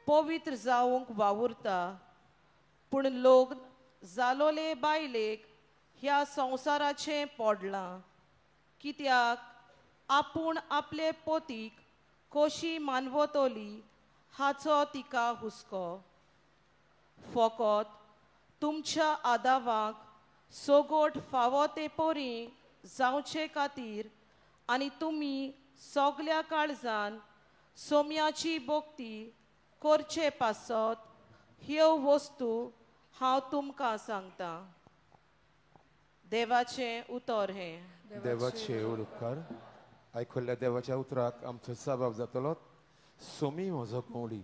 पवित्र जावंक वावुरता, पूण लग्न जालोले बायलेक ह्या संवसाराचें पडलां, कित्याक आपूण आपले पोतीक कशी मानवतली हाचो तिका हुस्को. फकत तुमच्या आदावाक सोगोट फावो ते परी जावचे खातीर आनी तुमी सगल्या काळजान सोम्याची भक्ती करचे पासत ह्यो वस्तू हांव तुमकां सांगता. देवाचें उतर हें. देवाचे उपकार. आयकुल्ल्या देवाच्या उतराक आमचो सबाव जातलो. सोमी म्हजो गवळी.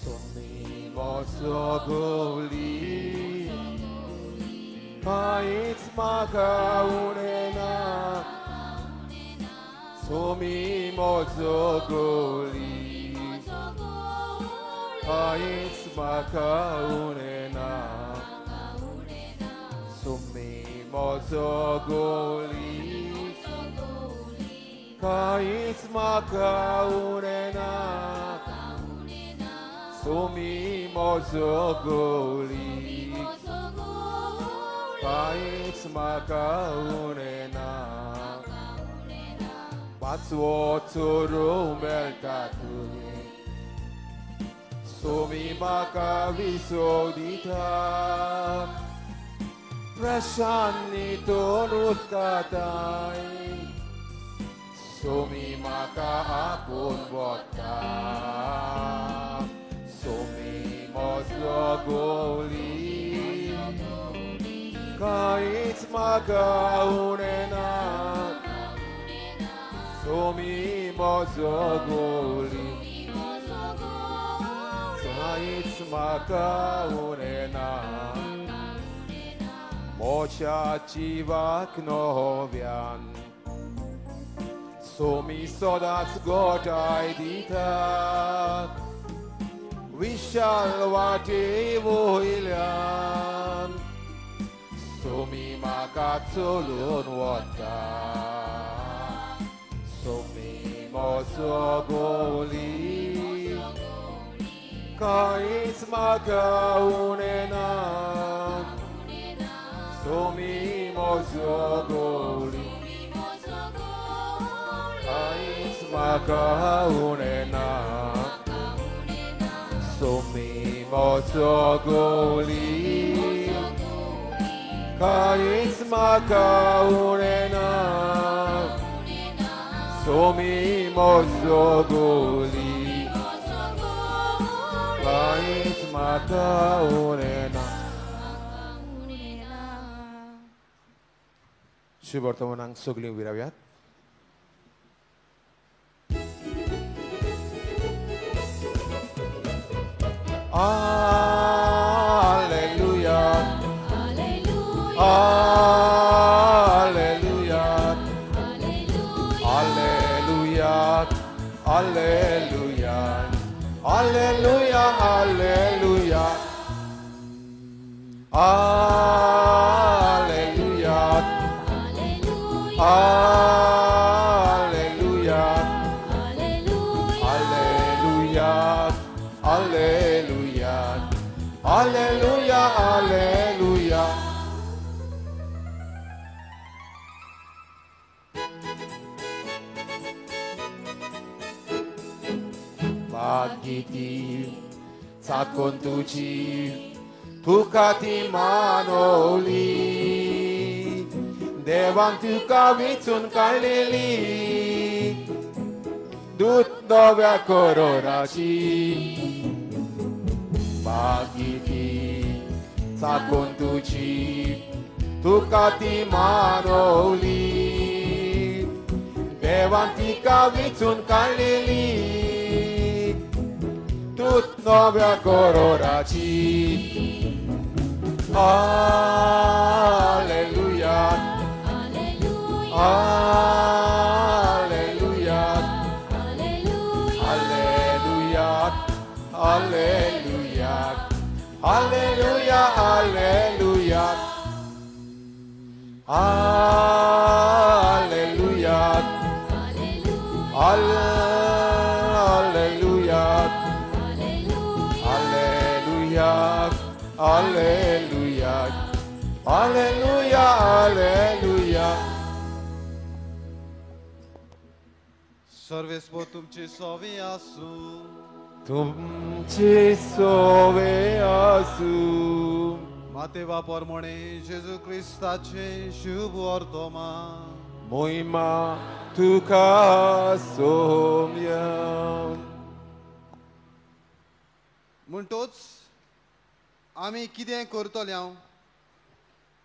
सोमी म्हजो गवळी कांयच म्हाका उणें ना, सोमी म्हजो गवळी कांयच म्हाका उणें ना, सोमी म्हजो गवळी कांयच म्हाका उणें ना, सोमी म्हजो गवळी कांयच म्हाका उणें ना. पांचवो चोरो मेळटा तुवें, सोमी म्हाका विसव दिता, प्रशान्नी तोंड उदकाताय, सोमी म्हाका आपोवन वता. सोमी म्हजो गवळी कांयच म्हाका उणें ना, सोमी म्हजो गवळी कांयच म्हाका उणें ना. म्हज्या जिवाक नव्यान सोमी सदांच गोठाय दिता, विशाल वाटे वयल्यान सोमी म्हाका चलून वता. सोमी म्हजो गवळी कांयच म्हाका उणें ना, सोमी म्हजो गवळी कांयच म्हाका उणें ना, सोमी म्हजो गवळी कांयच म्हाका उणें ना, सोमी म्हजो गवळी कांयच म्हाका उणें ना. शुभ वर्तमानाक सगळीं उबी रावयात. Alleluia, Alleluia, Alleluia, Alleluia, Alleluia, Alleluia, Alleluia, Alleluia, Alleluia, Alleluia, Alleluia, Alleluia. भाग्यती चाकून तुजी तुका ती मानवली, देवान तुका विचून काडलेली दूत नव्या करोराची. भाग्यती चाकून तुजी तुका ती मानवली, देवान तिका विचून काडलेली दूत नव्या करोराची. Alleluia, Alleluia, Alleluia, Alleluia, Alleluia, alleluia. Alleluia. Alleluia. Alleluia. Alleluia. Alleluia, alleluia. सर्वेस्पो तुमची सोवी आसूं. तुमची सोवे आसूं. मातेवा परमणे जेजू क्रिस्ताचे शुभ वर्तमान. मोहिमा तुका सोम्या. म्हणटोच आमी कितें करतले हांव,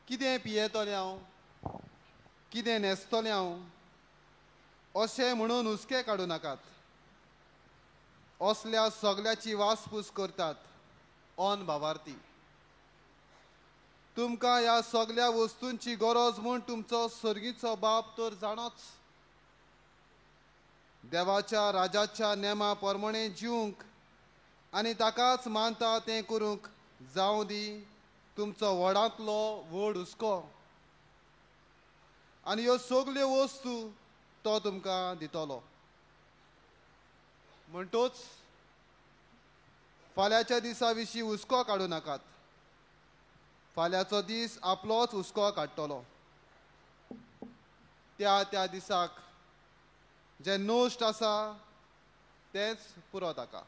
कितें पियेतले हांव, कितें न्हेसतले हांव अशें म्हणून हुस्के काडूं नाकात. असल्या सगळ्याची वासपूस करतात ऑन भावार्थी. तुमकां ह्या सगळ्या वस्तूंची गरज म्हूण तुमचो सर्गीचो बाप तर जाणोच. देवाच्या राजाच्या नेमा प्रमाणे जिवंक आनी ताकाच मानता तें करूंक जावं दी तुमचो व्हडांतलो व्हड हुस्को. आनी ह्यो सगल्यो वस्तू तो तुमकां दितलो. म्हणटोच फाल्यांच्या दिसा विशीं हुस्को काडूं नाकात. फाल्यांचो दीस आपलोच हुस्को काडटलो. त्या त्या दिसाक जें नश्ट आसा तेंच पुरो ताका.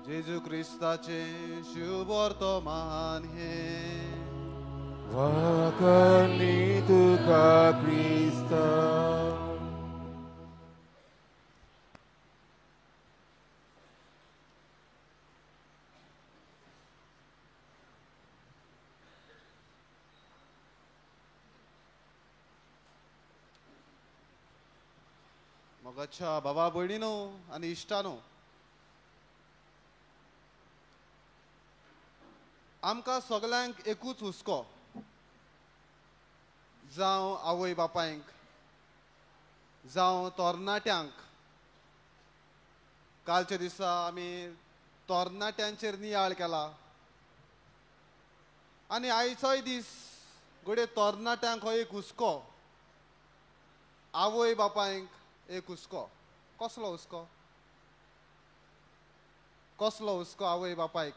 जेजू क्रिस्ताचें शुभ वर्तमान हें. वाकणी तुका क्रिस्ता. मगाच्या बाबा भयणीनो आनी इश्टानो, आमकां सगल्यांक एकूच हुस्को, जावं आवय बापायंक, जावं तरणाट्यांक. कालच्या दिसा आमी तरणाट्यांचेर नियाळ केला आनी आयचोय दीस घडये तरणाट्यांक हो एक हुस्को, आवय बापायंक एक हुस्को. कसलो हुस्को? कसलो हुस्को आवय बापायक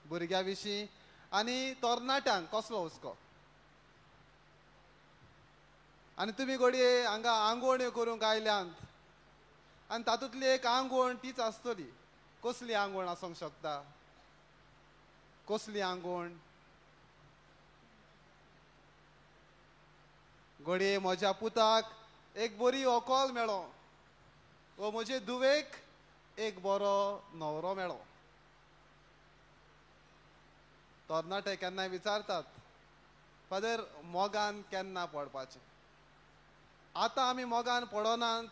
भुरग्या विशीं आनी तरणाट्यांक कसलो हुस्को? आनी तुमी घडये हांगा आंगवण्यो करूंक आयल्यांत आनी तातूंतली एक आंगवण तीच आसतली. कसली आंगवण आसूंक शकता? कसली आंगवण? घडये म्हज्या पुताक एक बरी व्हंकल मेळो वो म्हजे धुवेक एक बरो न्हवरो मेळो. तरणाटे केन्नाय विचारतात, फादर मोगान केन्ना पडपाचें? आतां आमी मोगान पडनात,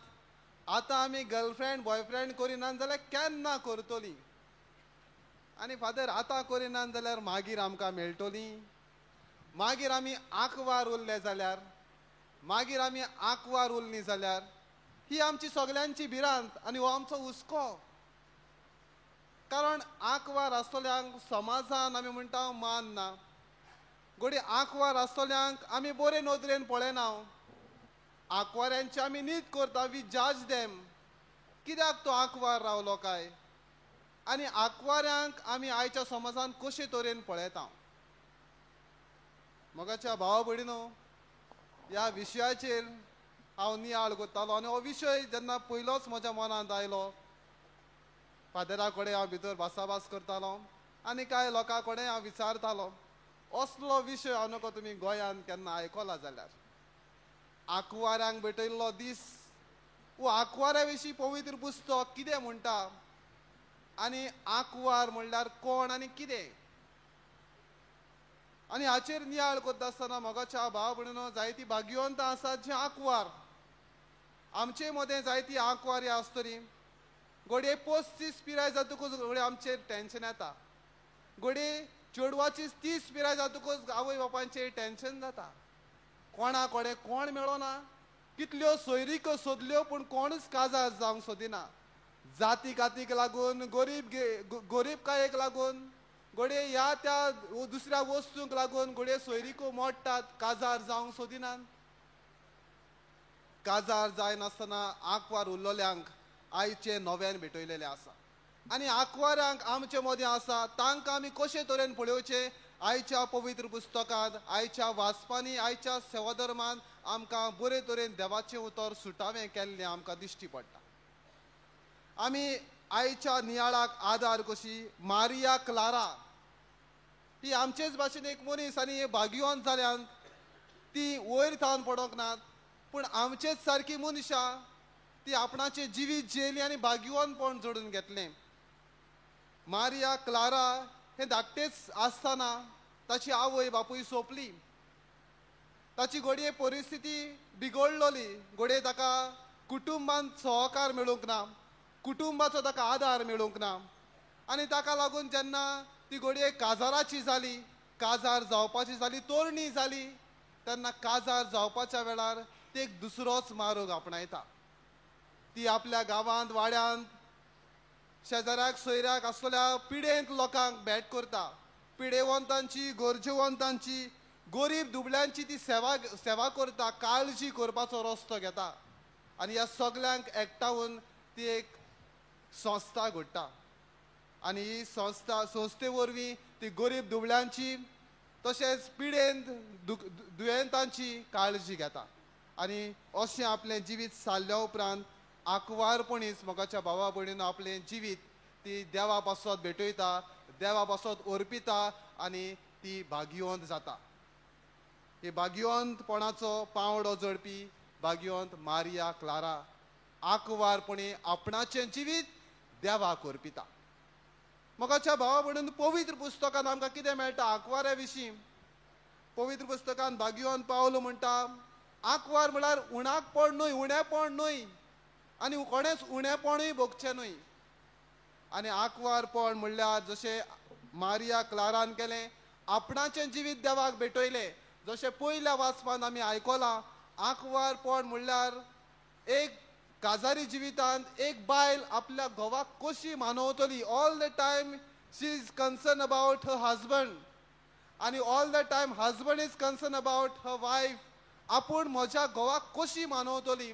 आतां आमी गर्लफ्रेंड बॉयफ्रेंड करिनात जाल्यार केन्ना करतली? आनी फादर आतां करिनात जाल्यार मागीर आमकां मेळटली? मागीर आमी आंकवार उरले जाल्यार, मागीर आमी आंकवार उरली जाल्यार? ही आमची सगल्यांची भिरांत आनी हो आमचो हुस्को. कारण आंकवार आसतल्यांक समाजान आमी म्हणटा मान ना. घडये आंकवार आसतल्यांक आमी बरे नदरेन पळयना, आंकवाऱ्यांची आमी नीत करता, we जज देम. कित्याक तो आंकवार रावलो काय? आनी आंकवाऱ्यांक आमी आयच्या समाजान कशे तरेन पळयता? मगाच्या भावा भयणीनो, ह्या विशयाचेर हांव नियाळ करतालो आनी हो विशय जेन्ना पयलोच म्हज्या मनांत आयलो, फादरा कडेन हांव भितर भासाभास करतालो आनी कांय लोकां कडेन हांव विचारतालो, असलो विशय हांव नको तुमी गोंयांत केन्ना आयकला जाल्यार. आंकवाऱ्यांक भेटयल्लो दीस वो आंकवाऱ्या विशीं पवित्र पुस्तक कितें म्हणटा आनी आंकवार म्हणल्यार कोण आनी कितें? आनी हाचेर नियाळ करता आसतना मगाच्या भाव भयणीनो, जायती भाग्यवंतां आसात जी आंकवार. आमचे मदें जायती आंकवारी आसतली. घडये 35 पिराय जातकूच घडये आमचेर टेंशन येता, घडये चेडवाची 30 पिराय जातकूच आवय बापायचेर टेंशन जाता. कोणा कडेन कोण मेळना, कितल्यो सोयरिको सोदल्यो पूण कोणूच काजार जावंक सोदिना. जाती कातीक लागून, गरीब गोरीबकायेक लागून, घडये ह्या त्या दुसऱ्या वस्तूंक लागून घडये सोयरिको मोडटात, काजार जावंक सोदिनात. काजार जायनासतना आंकवार उरलेल्यांक आयचे नव्यान भेटयलेलें आसा. आनी आंकवारांक आमचे मदें आसा तांकां आमी कशे तरेन पळोवचें? आयच्या पवित्र पुस्तकांत, आयच्या वाचपांनी, आयच्या सेवाधर्मान आमकां बरे तरेन देवाचें उतर सुटावें केल्लें आमकां दिश्टी पडटा. आमी आयच्या नियाळाक आदार कशी मारिया क्लारा ती आमचेच भाशेन एक मनीस आनी भाग्यवंत जाल्यान ती वयर थावन पडोंक नात, पूण आमचेच सारकी मनशां ती आपणाचें जिवीत जियेली आनी भाग्यवंतपण जोडून घेतलें. मारिया क्लारा हें धाकटेच आसतना ताची आवय बापूय सोंपली. ताची घडये परिस्थिती बिगडलोली, घडये ताका कुटुंबांत सहकार मेळूंक ना, कुटुंबाचो ताका आदार मेळूंक ना आनी ताका लागून जेन्ना ती घडये काजाराची जाली, काजार जावपाची जाली, तरणी जाली, तेन्ना काजार जावपाच्या वेळार ती एक दुसरोच मार्ग आपणायता. ती आपल्या गांवांत, वाड्यांत, शेजाऱ्याक, सोयऱ्याक आसलेल्या पिडेंत लोकांक भेट करता. पिडेवंतांची, गरजेवंतांची, गरीब दुबळ्यांची ती सेवा सेवा करता, काळजी करपाचो रस्तो घेता आनी ह्या सगल्यांक एकठावन ती एक संस्था घडटा. आनी ही संस्था, संस्थे वरवीं ती गरीब दुबळ्यांची तशेंच पिडेंत दुयेंतांची काळजी घेता. आनी अशें आपलें जिवीत सारल्या उपरांत आंकवारपणीच मोगाच्या भावा भयणीन आपलें जिवीत ती देवा पासत भेटयता, देवा पासत अर्पिता आनी ती भाग्यवंत जाता. ही भाग्यवंतपणाचो पांवडो जोडपी भाग्यवंत मारिया क्लारा आंकवारपणी आपणाचें जिवीत देवाक अर्पिता. मोगाच्या भावा भयणीन पवित्र पुस्तकान आमकां कितें मेळटा आंकवाऱ्या विशीं? पवित्र पुस्तकान भाग्यवंत पावलो म्हणटा, आंकवार म्हळ्यार उणाकपण न्हय, उणेपण न्हय आनी कोणेच उणेपणूय भोगचें न्हय. आनी आंकवारपण म्हणल्यार जशें मारिया क्लारान केलें, आपणाचें जिवीत देवाक भेटयलें. जशें पयल्या वाचपान आमी आयकलां, आंकवारपण म्हणल्यार एक काजारी जिवितांत एक बायल आपल्या घोवाक कशी मानवतली. All the time she is concern about her husband आनी all the time husband is concern about her wife. आपूण म्हज्या घोवाक कशी मानवतली,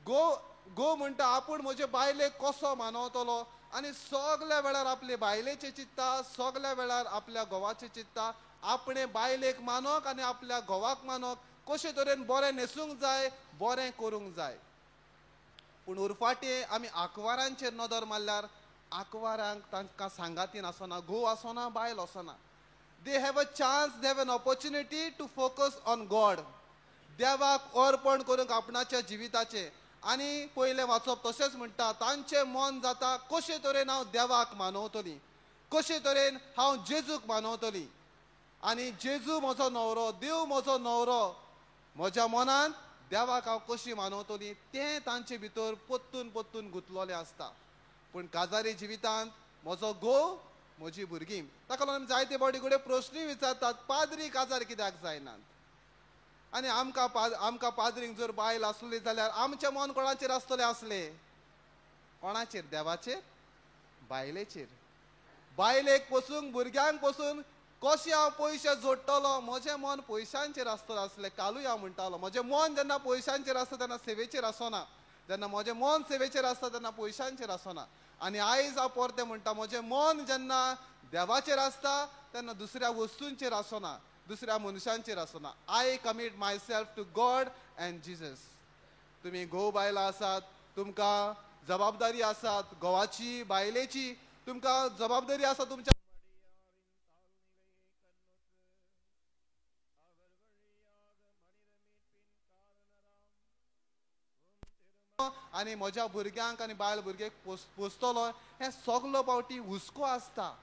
घोव म्हणटा आपूण म्हजे बायलेक कसो मानवतलो आनी सगल्या वेळार आपले बायलेचे चित्ता, सगल्या वेळार आपल्या घोवाचे चित्ता. आपणे बायलेक मानक आनी आपल्या घोवाक मानक, कशे तरेन बरें न्हेसूंक जाय, बरें करूंक जाय. पूण उरफाटे आमी आंकवारांचेर नदर मारल्यार आंकवारांक तांकां सांगातीन आसना, घोव आसना, बायल आसना. They have a chance, they have an opportunity to focus on God. देवाक अर्पण करूंक आपणाच्या जिविताचें. आनी पयलें वाचप तशेंच म्हणटा, तांचें मन जाता कशे तरेन हांव देवाक मानवतली, कशे तरेन हांव जेजूक मानवतली आनी जेजू म्हजो न्हवरो, देव म्हजो न्हवरो, म्हज्या मनांत देवाक हांव कशी मानवतली तें तांचे भितर पोत्तून पोत्तून गुंतलेलें आसता. पूण काजारी जिवितांत म्हजो घोव, म्हजी भुरगीं, ताका लागून जायते फावटी कडेन प्रश्नूय विचारतात, पाद्री काजार कित्याक जायनात? आनी आमकां पाद्रींक जर बायल आसली जाल्यार आमचें मन कोणाचेर आसतलें आसलें? कोणाचेर? देवाचेर? बायलेचेर. बायलेक पसून, भुरग्यांक पसून कशें हांव पयशे जोडटलो, म्हजें मन पयशांचेर आसतलें आसलें. कालूय हांव म्हणटालो, म्हजें मन जेन्ना पयशांचेर आसता तेन्ना सेवेचेर आसना, जेन्ना म्हजें मन सेवेचेर आसता तेन्ना पयशांचेर आसना. आनी आयज हांव परतें म्हणटा, म्हजें मन जेन्ना देवाचेर आसता तेन्ना दुसऱ्या वस्तूंचेर आसना, दुसऱ्या मनशांचेर आसना. I commit myself to God and Jesus. तुमी घोव बायलां आसात, तुमकां जबाबदारी आसात घोवाची, बायलेची, तुमकां जबाबदारी आसा तुमच्या. आनी म्हज्या भुरग्यांक आनी बायल भुरग्यांक पोसतलो हें सगलो फावटी हुस्को आसता.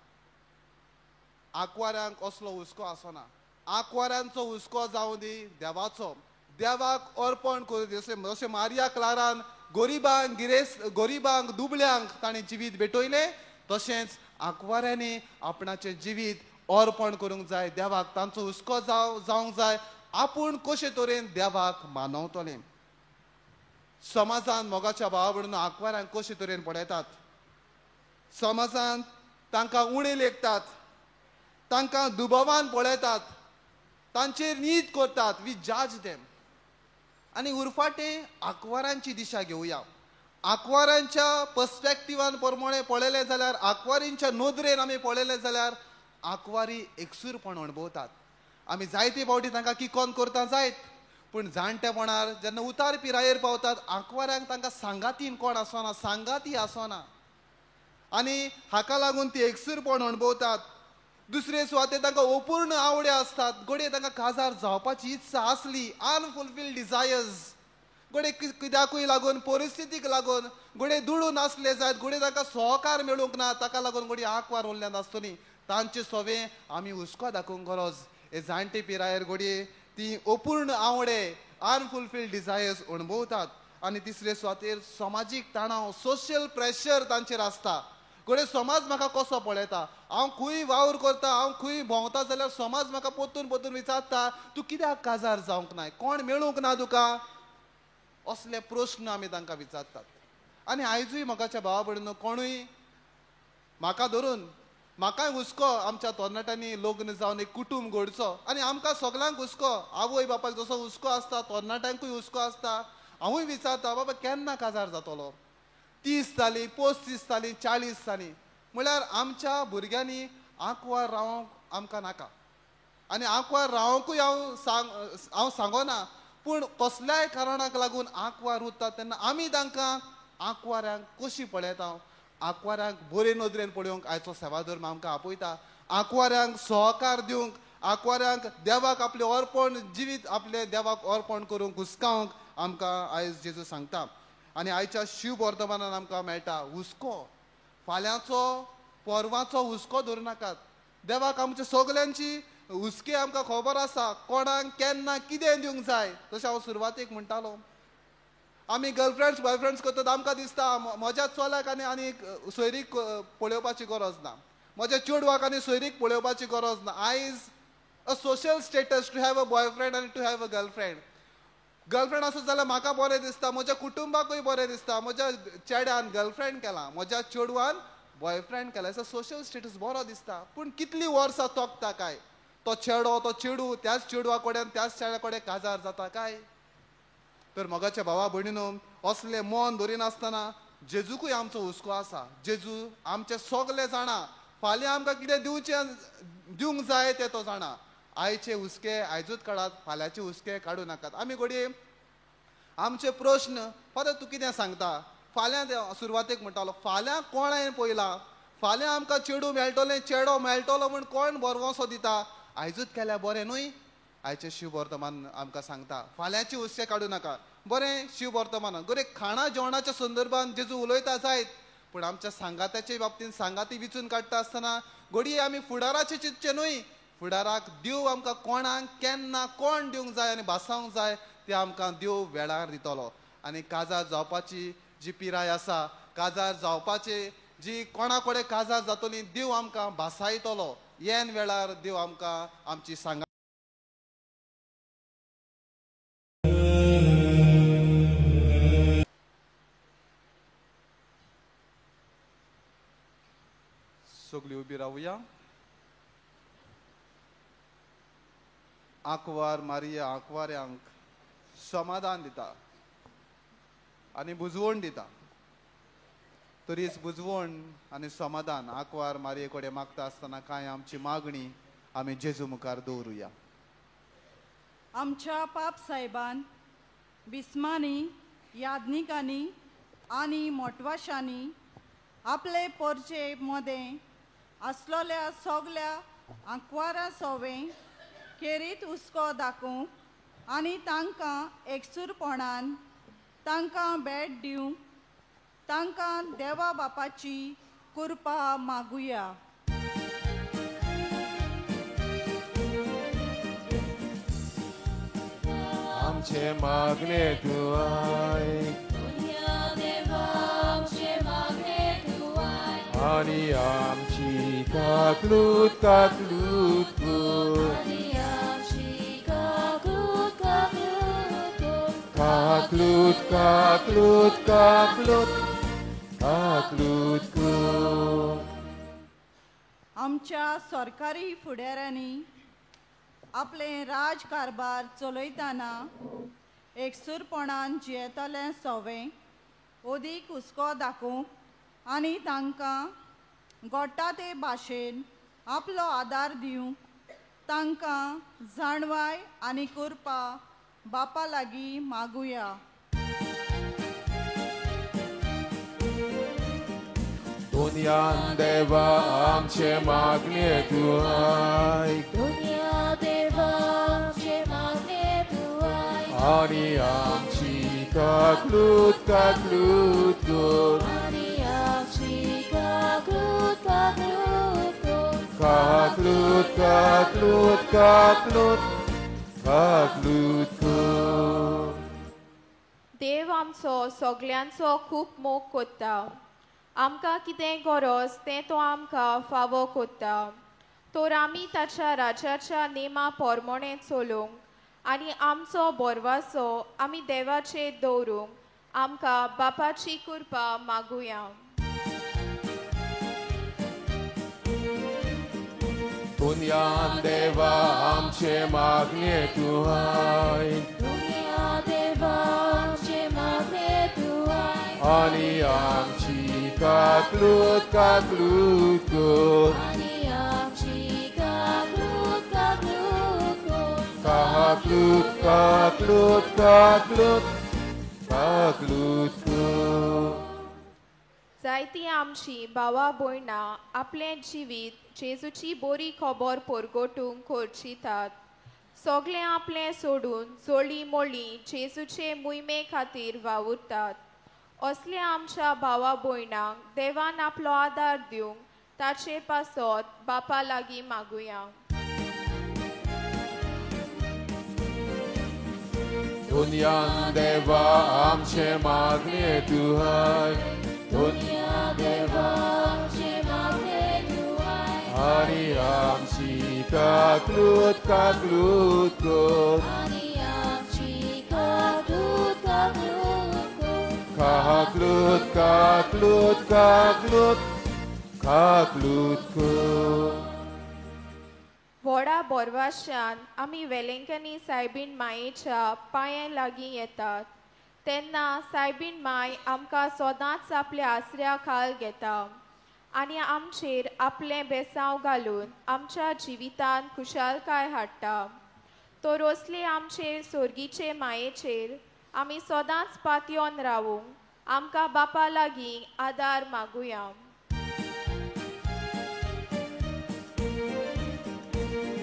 आंकवारांक असलो हुस्को आसना. आंकवारांचो हुस्को जावं दी देवाचो, देवाक अर्पण करूं दी. जशें मारिया क्लारान गरिबांक, गिरेस्त गरिबांक, दुबळ्यांक ताणें जिवीत भेटयलें, तशेंच आंकवारांनी आपणाचें जिवीत अर्पण करूंक जाय देवाक. तांचो हुस्को जावंक जाय आपूण कशे तरेन देवाक मानवतलें. समाजान मोगाच्या भावा भयणीनो आंकवारांक कशे तरेन पळयतात? समाजांत तांकां उणें लेखतात, तांकां दुबावान पळयतात, तांचेर नीत करतात, we जज देम. आनी उरफाटें आंकवारांची दिशा घेवया. आंकवारांच्या पर्सपेक्टिवान प्रमाणे पळयलें जाल्यार, आंकवारींच्या नदरेन आमी पळयलें जाल्यार आंकवारी एकसूरपण अणभवतात. आमी जायते फावटी तांकां किकोन करता जायत, पूण जाणटेपणार जेन्ना उतार पिरायेर पावतात आंकवाऱ्यांक तांकां सांगातीन कोण आसना, सांगाती आसना आनी हाका लागून ती एकसूरपण अणभवतात. दुसरे सुवातेर तांकां अपूर्ण आवडे आसतात. घडये तांकां काजार जावपाची इत्सा आसली, अनफुलफिल्ड डिजायर्स, घडये कित्याकूय लागून, परिस्थितीक लागून, घडये दुडू नासले जायत, घडये तांकां सहकार मेळूंक ना, ताका लागून घडये आंकवार उरल्यात आसतली. तांचे सोवे आमी हुस्को दाखोवंक गरज. हे जाणटे पिरायेर घडये ती अपूर्ण आवडे, अनफुलफिल्ड डिजायर्स अणभवतात. आनी तिसरे सुवातेर समाजीक तणाव, सोशल प्रेशर तांचेर आसता. घडये समाज म्हाका कसो पळयता, हांव खंय वावर करता, हांव खंय भोंवता जाल्यार समाज म्हाका परतून परतून विचारता, तूं कित्याक काजार जावंक ना, कोण मेळूंक ना तुका, असले प्रस्न आमी तांकां विचारतात. आनी आयजूय म्हाकाच्या भावा भयणीनो कोणूय म्हाका धरून म्हाकाय हुस्को आमच्या तरणाट्यांनी लग्न जावन एक कुटूंब घडचो. आनी आमकां सगल्यांक हुस्को, आवय बापायक जसो हुस्को आसता तरणाट्यांकूय हुस्को आसता. हांवूय विचारता, बाबा केन्ना काजार जातलो, 30 जालीं, 35 जालीं, 40 जालीं, म्हळ्यार आमच्या भुरग्यांनी आंकवार रावंक आमकां नाका. आनी आंकवार रावंकूय हांव सांगना, पूण कसल्याय कारणाक लागून आंकवार उरतात तेन्ना आमी तांकां आंकवारांक कशी पळयता, आंकवारांक बरे नदरेन पळोवंक आयचो सेवाधर्म आमकां आपयता. आंकवारांक सहकार दिवंक, आंकवारांक देवाक आपलें अर्पण जिवीत आपलें देवाक अर्पण करूंक हुस्कावंक आमकां आयज जेजू सांगता. आनी आयच्या शिव वर्तमानान आमकां मेळटा हुस्को, फाल्यांचो परवाचो हुस्को धरूं नाकात. देवाक आमचे सगल्यांची हुस्के आमकां खबर आसा, कोणाक केन्ना कितें दिवंक जाय. तशें हांव सुरवातेक म्हणटालो, आमी गर्लफ्रेंड्स बॉयफ्रेंड्स करतात, आमकां दिसता म्हज्या चल्याक आनी आनी सोयरीक पळोवपाची गरज ना, म्हज्या चेडवाक आनी सोयरीक पळोवपाची गरज ना. आयज a social status to have a boyfriend आनी to have a girlfriend. Girlfriend आसत जाल्यार म्हाका बरें दिसता, म्हज्या कुटुंबाकूय बरें दिसता, म्हज्या चेड्यान गर्लफ्रेंड केलां, म्हज्या चेडवान बॉयफ्रेंड केला, असो सोशल स्टेटस बरो दिसता. पूण कितलीं वर्सां तोखता काय तो चेडो, तो चेडू त्याच चेडवा कडेन त्याच चेड्या कडेन काजार जाता काय? तर मोगाच्या भावा भयणीनो, असलें मन धरिनासतना जेजूकूय आमचो हुस्को आसा. जेजू आमचे सगळे जाणा, फाल्यां आमकां कितें दिवचें दिवंक जाय तें तो जाणा. आयचे हुस्के आयजूच काडात, फाल्यांचे हुस्के काडूं नाकात. आमी घडये आमचे प्रस्न, फादर तूं कितें सांगता, फाल्यां सुरवातेक म्हणटालो, फाल्यां कोण पळयलां, फाल्यां आमकां चेडूं मेळटलें, चेडो मेळटलो म्हूण कोण भरवंसो दिता, आयजूच केल्यार बरें न्हय. आयचें शिव वर्तमान आमकां सांगता फाल्यांची हुस्के काडूं नाका. बरें शिव वर्तमान बरें खाणा जेवणाच्या संदर्भान जेजू उलयता जायत, पूण आमच्या सांगात्याचे बाबतींत सांगाती विचून काडटा आसतना घडये आमी फुडाराचें चिंतचें न्हय, फुडाराक देव आमकां कोणाक केन्ना कोण दिवंक जाय आनी भासावंक जाय तें आमकां देव वेळार दितलो. आनी काजार जावपाची जी पिराय आसा, काजार जावपाची जी कोणा कडेन काजार जातली, देव आमकां भासायतलो. येन वेळार देव आमकां आमची सांगा. सगळी उबी रावया. आंकवार मारिया आंकवाऱ्यांक समाधान दिता आनी बुजवण दिता. तरीच बुजवण आनी समाधान आंकवार मारिये कडेन मागता आसतना कांय आमची मागणी आमी जेजू मुखार दवरुया. आमच्या पाप साहेबान, बिस्मांनी, याज्ञिकांनी आनी मोटवाशांनी आपले पोरचे मदें आसलोल्या सगल्या आंकवारा सोवें खेरीत हुस्को दाखोवंक आनी तांकां एकसूरपणान तांकां भेट दिवंक तांकां देवा बापाची कृपा मागुया. आमचे मागणे तूं आयक, आनी आमची काकलूत काकलूत कर, काकलूत काकलूत काकलूत काकलूत कर. आमच्या सरकारी फुडाऱ्यांनी आपले राजकारभार चलयतना एकसूरपणान जियेतले सोवे अदीक हुस्को दाखोवंक आनी तांकां गोडटा ते भाशेन आपलो आदार दिवंक तांकां जाणवाय आनी कृपा बापा लागीं मागुया. दुनियान देवा आमचे मागणे तूं आयक, दुनिया देवा आमचे मागणे तूं आयक, आनी आमची काकलूत काकलूत कर, आनी आमची काकलूत काकलूत कर, काकलूत काकलूत काकलूत काकलूत कर. देव आमचो सगल्यांचो खूब मोग कोत्ता. आमकां कितें गरज तें तो आमकां फावो कोत्ता. तर आमी ताच्या राज्याच्या नेमा प्रमाणें चलोवंक आनी आमचो बोरवासो आमी देवाचेर दवरूंक आमकां बापाची कृपा मागुया. दुनियान देवा आमचे मागणे तूं आयक, दुनिया देवा आमचे मागणे तूं आयक, आनी आमची काकलूत काकलूत कर, आनी आमची काकलूत काकलूत कर, काकलूत काकलूत काकलूत काकलूत कर. जायती आमची भावा भयणां आपलें जिवीत जेजूची बरी खबर परगटूंक खर्चितात. सगळें आपलें सोडून जोळी मोळी जेजूचे मोहिमे खातीर वावुरतात. असल्या आमच्या भावा भयणांक देवान आपलो आदार दिवंक ताचे पासत बापा लागीं मागुया. दुनियान देवा आमचे मागणे तूं आयक, दुनिया देवा आमचे मागणे तूं आयक, आनी आमची काकलूत काकलूत कर, आनी आमची काकलूत काकलूत कर, काकलूत काकलूत काकलूत काकलूत कर. व्हडा बोरवाशान आमी वेलेंकनी सायबीण मायेच्या पांयां लागीं येतात तेन्ना सायबीण माय आमकां सदांच आपल्या आसऱ्या खाल घेता आनी आमचेर आपलें बेसांव घालून आमच्या जिवितांत खुशालकाय हाडटा. तर असले आमचे सोर्गीचे मायेचेर आमी सदांच पातयेवन रावूंक आमकां बापा लागीं आदार मागुया.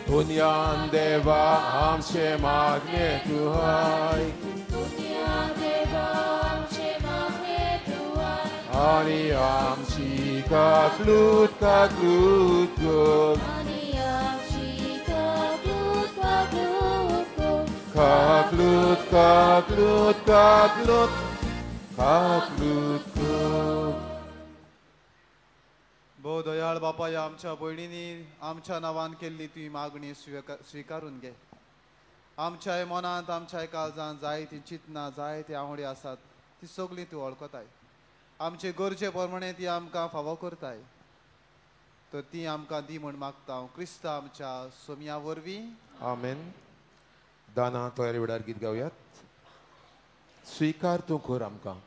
दुनियान देवा आमचे मागणे तूं आयक, दुनिया देवा आमचे मागणे तूं आयक, आनी आमची काकलूत काकलूत कर, आनी आमची काकलूत काकलूत कर, काकलूत काकलूत काकलूत काकलूत कर. भोव दयाळ बापा, ह्या आमच्या भयणींनी आमच्या नांवान केल्ली तुवें मागणी स्विकारून घे. आमच्याय मनांत आमच्याय काळजांत जायतीं चिंतनां जायती आवडी आसात, ती सगळीं तूं वळखताय. आमचे गरजे प्रमाणे ती आमकां फावो करताय, तर ती आमकां दी म्हूण मागता हांव क्रिस्त आमच्या सोमया वरवीं. आमेन. दाना तयारी वेळार गीत गावयात. स्विकार तूं कर आमकां.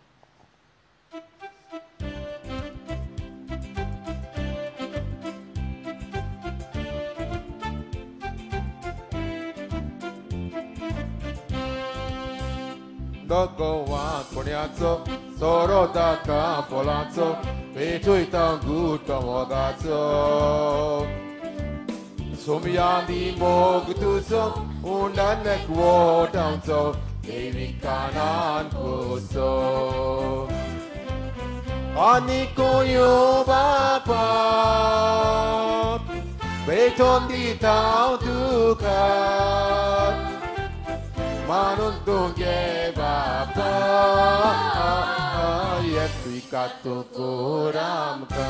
गोवांत पुण्याचो सोरो दाका फळांचो पेटयता गुट मोगाचो सोमयानी मोग तुजो उंडान वोटांचो देवी कानान कोसो आनी कोयो बापा पेटोन दिता तुका मानून तुगे बापा येतुका तूं कोर आमकां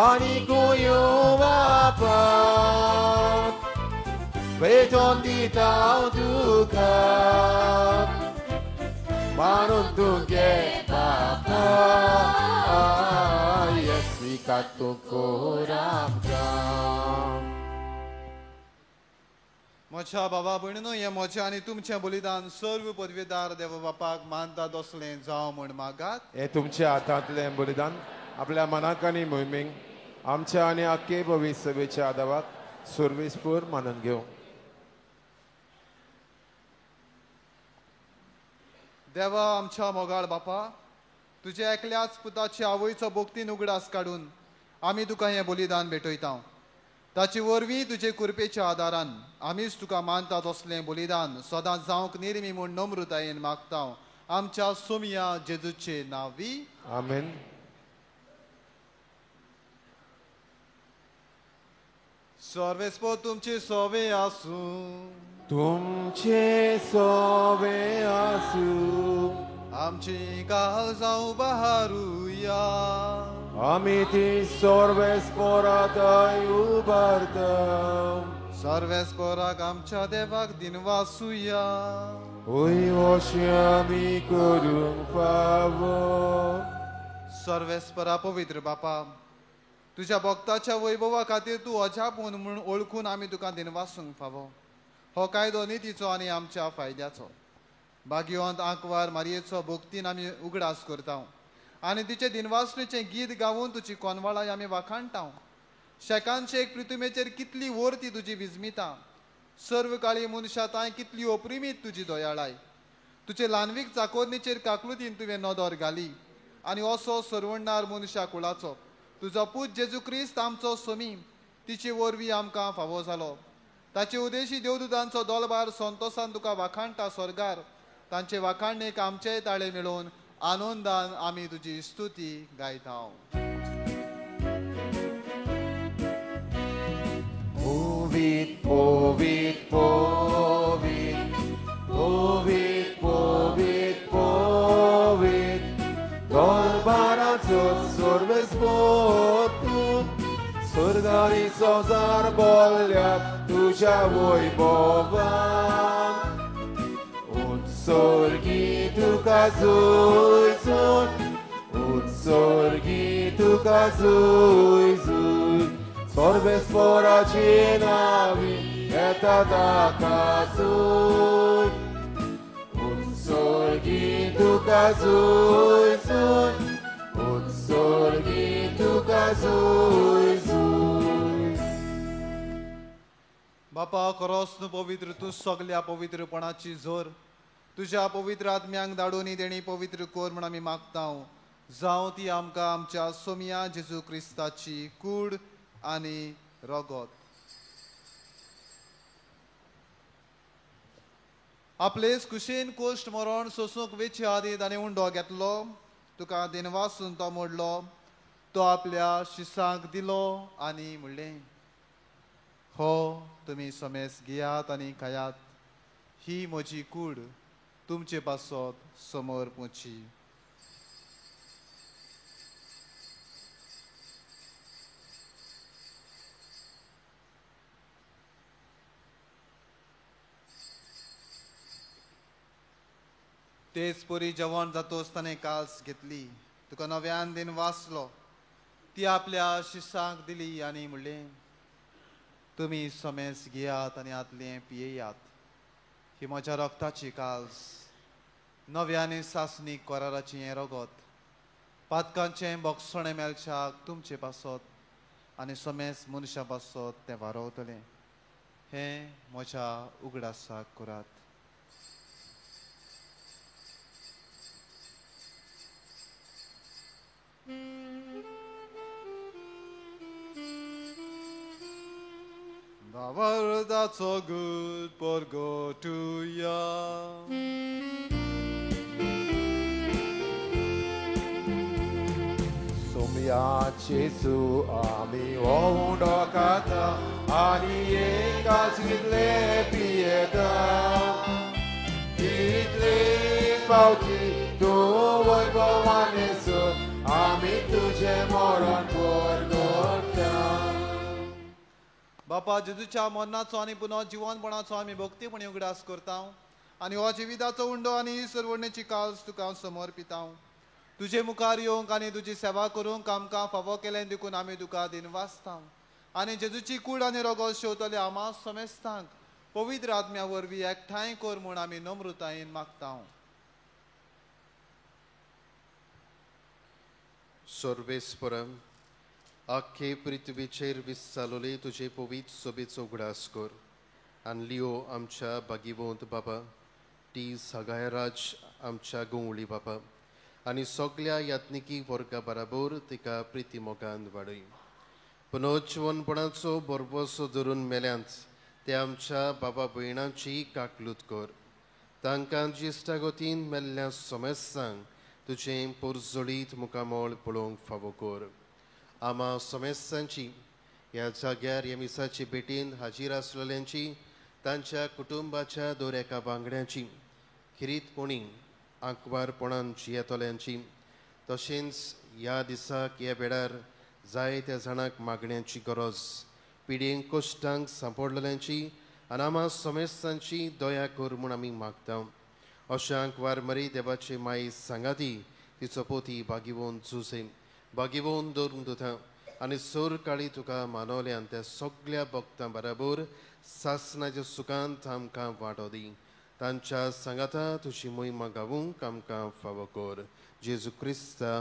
आनी कोयो बापा पेटोन दिता तुका मानून तुगे बापा येस्विका तूं कोर आमकां. म्हज्या बाबा भयणीनो, हें म्हजें आनी तुमचें बलिदान सर्व पदवेदार देव बापाक मानता तसलें जावं म्हूण मागात. हें तुमच्या हातांतलें बलिदान आपल्या मनाक आनी मोहिमेक आमच्या आनी आख्खे भविष्य सभेच्या आदावाक सुर्वेसपूर मानून घेवं. देवा आमच्या मोगाळ बापा, तुज्या एकल्याच पुताची आवयचो भक्तीन उगडास काडून आमी तुका हें बलिदान भेटयता. ताचे वरवीं तुजे कृपेच्या आदारान आमीच तुका मानता तसलें बलिदान सदां जावंक निर्मी म्हूण नम्रतायेन मागता आमच्या सोमया जेजूचे नांवी. आमेन. सर्वेस्पर तुमचे सोवे आसूं. तुमचे सोवे आसूं. आमची काल जावं बहारुया. आमी ती सर्वेस्पराक उबारता. सर्वेस्पराक आमच्या देवाक दिनवासुया. ओय अशें आमी करूंक फावो. सर्वेस्परा पवित्र बापा, तुज्या भक्ताच्या वैभवा खातीर तूं अजाप म्हूण वळखून आमी तुका दिनवासूंक फावो. हो कायदो नितीचो आनी आमच्या फायद्याचो. भाग्यवंत आंकवार मारयेचो भक्तीन आमी उगडास करता आनी तिचे दिनवासणेचें गीत गावून तुजी कोनवाळाय आमी वाखाणटा. शेकानशेक एक पृथ्वीचेर कितली वर्ती तुजी विजमिता, सर्व काळी मनशां तांय कितली ओप्रिमीत तुजी दयाळाय. तुजे ल्हानवीक चाकोरणीचेर काकलुतीन तुवें नदर घाली आनी असो सरवणणार मनशा कुळाचो तुजो पूत जेजू क्रिस्त आमचो सोमी तिचे वरवीं आमकां फावो जालो. ताचे उदेशी देवदूतांचो दोलबार संतोसान तुका वाखाणटा स्वर्गार. तांचे वाखाणणेक आमचेय ताळे मेळोवन आनंदान आमी तुजी स्तुती गायता. पोवीत पोवीत पोवीत पोवीत पोवीत पोवीत दोलबाराचो सर्वेस्पर तूं स्वर्गारी संवसार बोल्ल्यात तुज्या वैभवान. उत्सर्गी तुका जुजून, उत्सर्गी तुका जुजून, सर्वेस्पराचे नांवी येता ताका जूय. उत्सर्गी तुका जुजून, उत्सर्गी तुका जुजून. बापा खरोच तूं पवित्र, तूं सगल्या पवित्रपणाची जोर. तुज्या पवित्र आत्म्यांक धाडून देणी पवित्र कोर म्हूण आमी मागता. जावं ती आमकां आमच्या सोमया जेजू क्रिस्ताची कूड आनी रगत. आपलेच कुशीन कोश्ट मरण सोसूंक वेचे आदी ताणें उंडो घेतलो, तुका दिनवासून तो मोडलो, तो आपल्या शिसांक दिलो आनी म्हणलें, हो तुमी समेस घेयात आनी खायात, ही म्हजी कूड तुमचे पासत समोर पोची. तेच परी जेवण जातोच ताणें काल्स घेतली, तुका नव्यान दिन वाचलो, ती आपल्या शिसांक दिली आनी म्हणलें, तुमी समेस घेयात आनी आतलें पियेयात, ही म्हज्या रगताची काल्स, नव्या आनी सासणीक कराराचें हें रगत, पातकांचें बोगसणें मेळच्याक तुमचे पासत आनी समेस मनशां पासत तें वारवतलें. हें म्हज्या उगडासाक करात. That's so good for go to ya. Somya Jesu ami ondo kata ani ekachitle pieta itle pauti tu vaibhavanesu ami tuje moran porgota. बापा जेजूच्या मरणाचो आनी पुनः जिवनपणाचो आमी भक्तीपणी उगडास करता आनी हो जिविताचो उंडो आनी ही सरवणेची काल्स तुका हांव समर्पिता. तुजे मुखार येवंक आनी तुजी सेवा करूंक आमकां फावो केलें देखून आमी तुका दिनवासता आनी जेजूची कूड आनी रोगोत शेवतले आमा समेस्तांक पवित्र आत्म्या वरवीं एकठांय कर म्हूण आमी नम्रतायेन मागता. सर्वेस्परम आख्खे पृथ्वीचेर विस्सालोले तुजे पवित्र सोबेचो उगडास कर आनी लियो आमच्या बागिवंत बाबा टी सगायराज आमच्या गंवळी बाबा आनी सगल्या यात्निकी वर्गा बराबर तिका प्रिती मोगान वाडय. पुनर्जिवनपणाचो भरवसो धरून मेल्यांत ते आमच्या बाबा भयणांची काकलूत कर. तांकां ज्येश्ठागतीन मेल्ल्या समेस्तांक तुजें पोरजोळीत मुखामळ पळोवंक फावो कर. आमा समेस्तांची ह्या जाग्यार ह्या मिसाचे भेटीन हाजीर आसलेल्यांची तांच्या कुटुंबाच्या दर एका वांगड्यांची खिरीतपणी आंकवारपणान जियेतल्यांची तशेंच ह्या दिसाक ह्या वेळार जायत्या जाणांक मागण्यांची गरज पिडयेंक कश्टांक सांपडलेल्यांची आनी आमा समेस्तांची दया कर म्हूण आमी मागता. अशा आंकवार मरी देवाची माई सांगाती तिचो पोती बागिवोन जुसे बागिवोन दवरून दुथा आनी सोर काळी तुका मानवल्यान त्या सगल्या भक्तां बराबर सासनाच्या सुखांत आमकां वांटो दी. तांच्या सांगाता तुजी मोहिमा गावूंक आमकां फावो कर. जेजू क्रिस्ता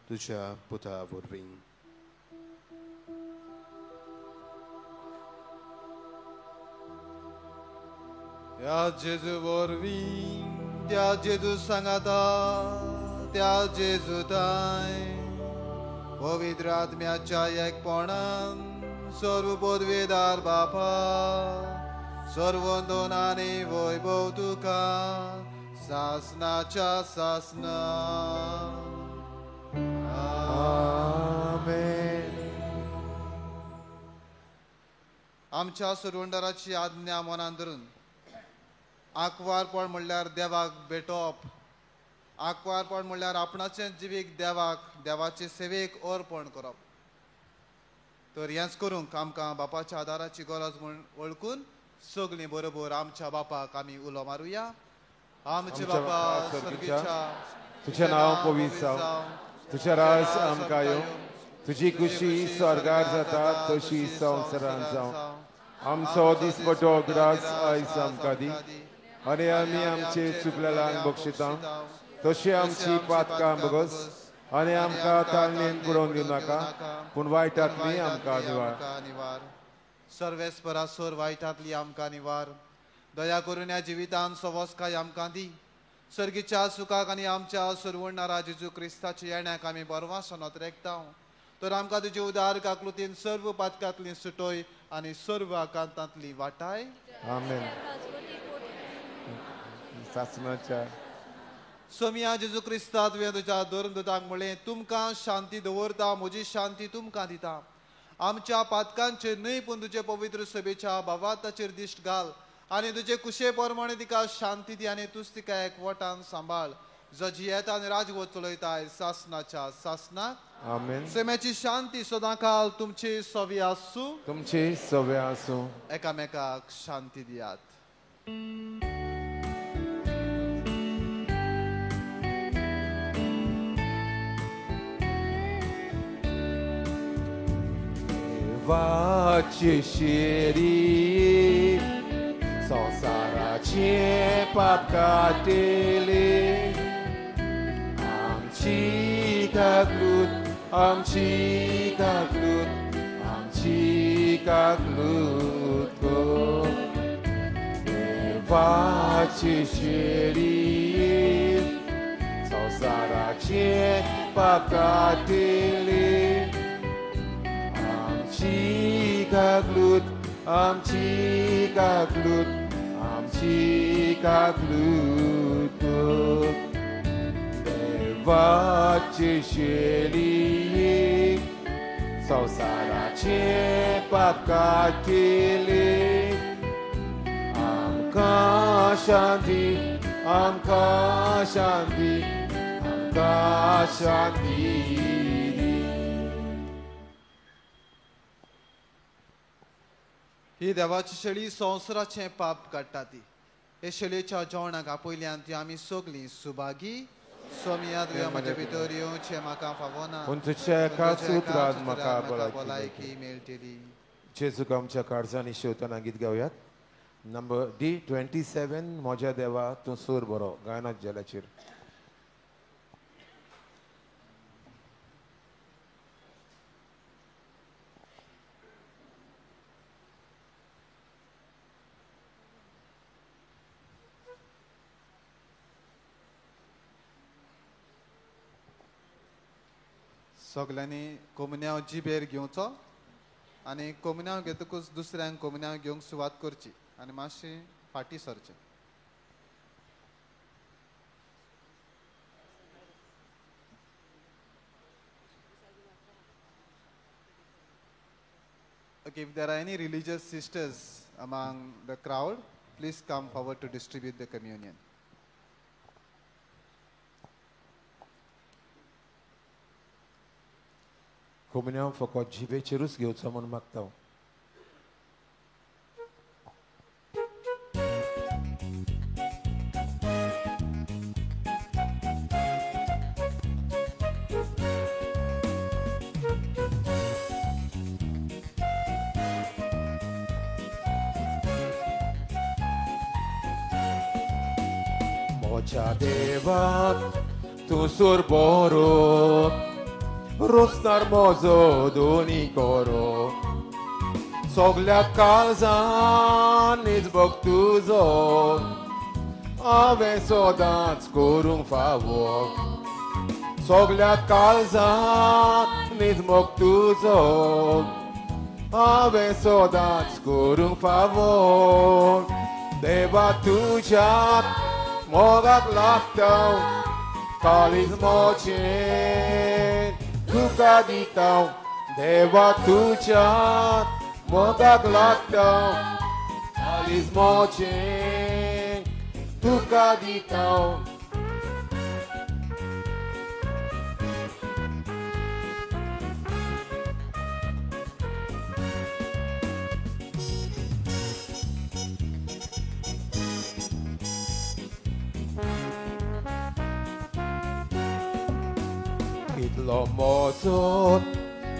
तुज्या पुता वरवीं. त्या जेजू वरवीं त्या जेजू सांगाता त्या जेजू ताय पवित्र आत्म्याच्या एकपणान सर्व पदवेदार बापा सर्वंदोन आनी वैभव तुका सासनाच्या सासना. आमेन. आमच्या सुरवंडाराची आज्ञा मनान धरून आंकवारपण म्हणल्यार देवाक भेटोवप, आंकवारपण म्हणल्यार आपणाचें जिवीक देवाक देवाचे सेवेक अर्पण करप. तर हेंच करूंक आमकां बापाच्या आदाराची गरज म्हूण वळखून सगळीं बरोबर आमच्या बापाक आमी उलो मारुया. आमचे बापा स्वर्गीच्या, तुझें नांव पवित्र जावं, तुझें राज आमकां येवं, तुजी खुशी स्वर्गार जाता तशी संवसारांत जावं. आमचो दिसपटो ग्रास आयज आमकां दी आनी आमी आमचे चुकलेल्यांक बक्षिता तशी आमची पातकां बगस आनी आमकां ताळणेन बुडोवन दिवं नाका पूण वायटांतली आमकां निवार. सर्वेस्परा सोर वायटांतली आमकां निवार. दया करून ह्या जिवितान सवस्काय आमकां दी. सर्गीच्या सुखाक आनी आमच्या सुरवणारा जेजू क्रिस्ताच्या येण्याक आमी बरवासनत रेखता. तर आमकां तुजे उदार काकलुतीन सर्व पातकांतली सुटोय आनी सर्व आकांतांतली वाटाय. आमेन. सासणाच्या सोमिया जेजू क्रिस्ता तुवें तुज्या धर्मदूतांक म्हणलें, तुमकां शांती दवरता, म्हजी शांती तुमकां दिता. आमच्या पातकांचेर न्हय पूण तुजे पवित्र सभेच्या भावार्थाचेर दिश्ट घाल आनी तुजे कुशे प्रमाणे तिका शांती दी आनी तूच तिका एकवटान सांबाळ, जो जियेता आनी राजवट चलयताय सासनाच्या सासनाक. आमेन. सेम्याची शांती सदां काल तुमची सवी आसूं, तुमची सवे आसूं. एकामेकाक शांती दियात. देवाची शिरी संवसाराचें पाप काडटली, आमची काकलूत आमची काकलूत आमची काकलूत कर. देवाची शिरी संवसाराचें पाप काडटली, आमची काकलूत आमची काकलूत आमची काकलूत कर. देवाची शेली संवसाराचें पाप काडटली, आमकां शांती आमकां शांती आमकां शांती दी. ही देवाची शेळी संवसाराचें पाप काडटा ती. हे शेळयेच्या जेवणाक आपयल्यान ती आमी सगळीं सुभागी सोमया तुवें म्हजे भितर येवचें म्हाका फावना, पूण तुज्या एकाच उतरान म्हाका भलायकी मेळटली. जेजूक आमच्या काळजांनी शेवतना गीत गावयात. नंबर डी 27, म्हज्या देवा तूं सूर बरो, गायनात जेलाचेर. सगल्यांनी कोमुन्यांव जिबेर घेवचो आनी कोमुन्यांव घेतकूच दुसऱ्यांक कोमुन्यांव घेवंक सुवात करची आनी मातशी फाटीं सरचें. Okay, if there are any religious sisters among the crowd, please come forward to distribute the communion. कोमुन्यांव फकत जिबेचेरूच घेवचो म्हूण मागता. म्हज्या देवा तूं सूर बरो, रोसनार म्हजो दोनी करो, सगल्या काळजान नीज भक्त तुजो हांवें सदांच करूंक फावो, सगल्या काळजान नीज भक्त तुजो हांवें सदांच करूंक फावो. देवा तुज्या मोगाक लागता काळीज म्हजें तुका दिता, देवा तुज्या मोगाक लागता काळीज म्हजें तुका दिता. कितलो म्हजो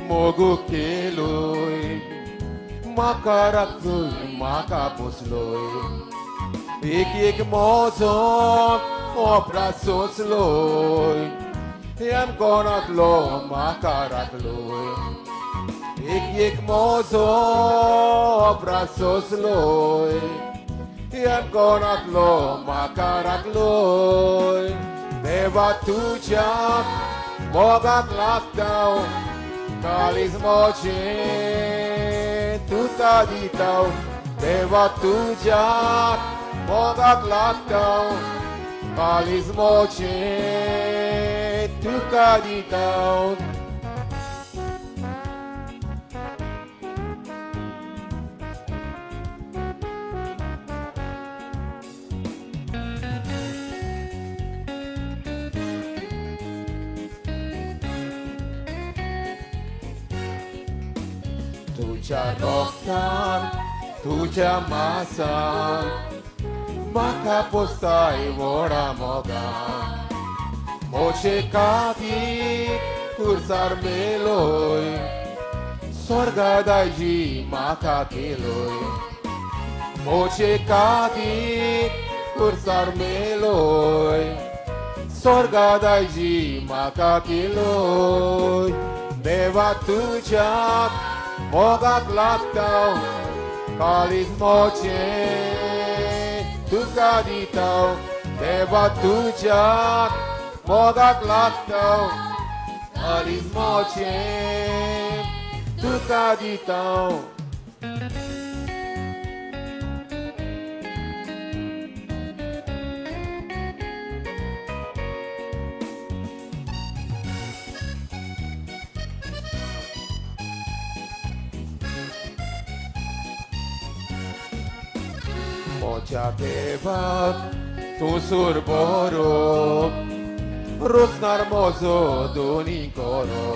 मोगू केलोय, म्हाका राखलोय म्हाका पोसलोय, एक एक म्हजो अपराध सोंसलोय, हेम कोणांतलो म्हाका राखलोय, एक एक म्हजो अपराध सोंसलोय, हेम कोणांतलो म्हाका राखलोय. देवा तुज्या मोगाक लागता काळीज म्हजें तुका दिता, देवा तुज्या मोगाक लागता काळीज म्हजें तुका दिता. तुज्या रोगतान तुज्या मासान म्हाका पोसताय व्हडा मोगान, म्हजे खातीर कुर्सार मेलोय, स्वर्गा दायजी म्हाका केलोय, म्हजे खातीर कुर्सार मेलोय, स्वर्गा दायजी म्हाका केलोय. देवा तुज्या मोगाक लागता काळीज म्हजें तुका दिता, देवा तुज्या मोगाक लागता काळीज म्हजें तुका दिता. म्हज्या देवा तूं सूर बरो, रोसनार म्हजो दोनी करो,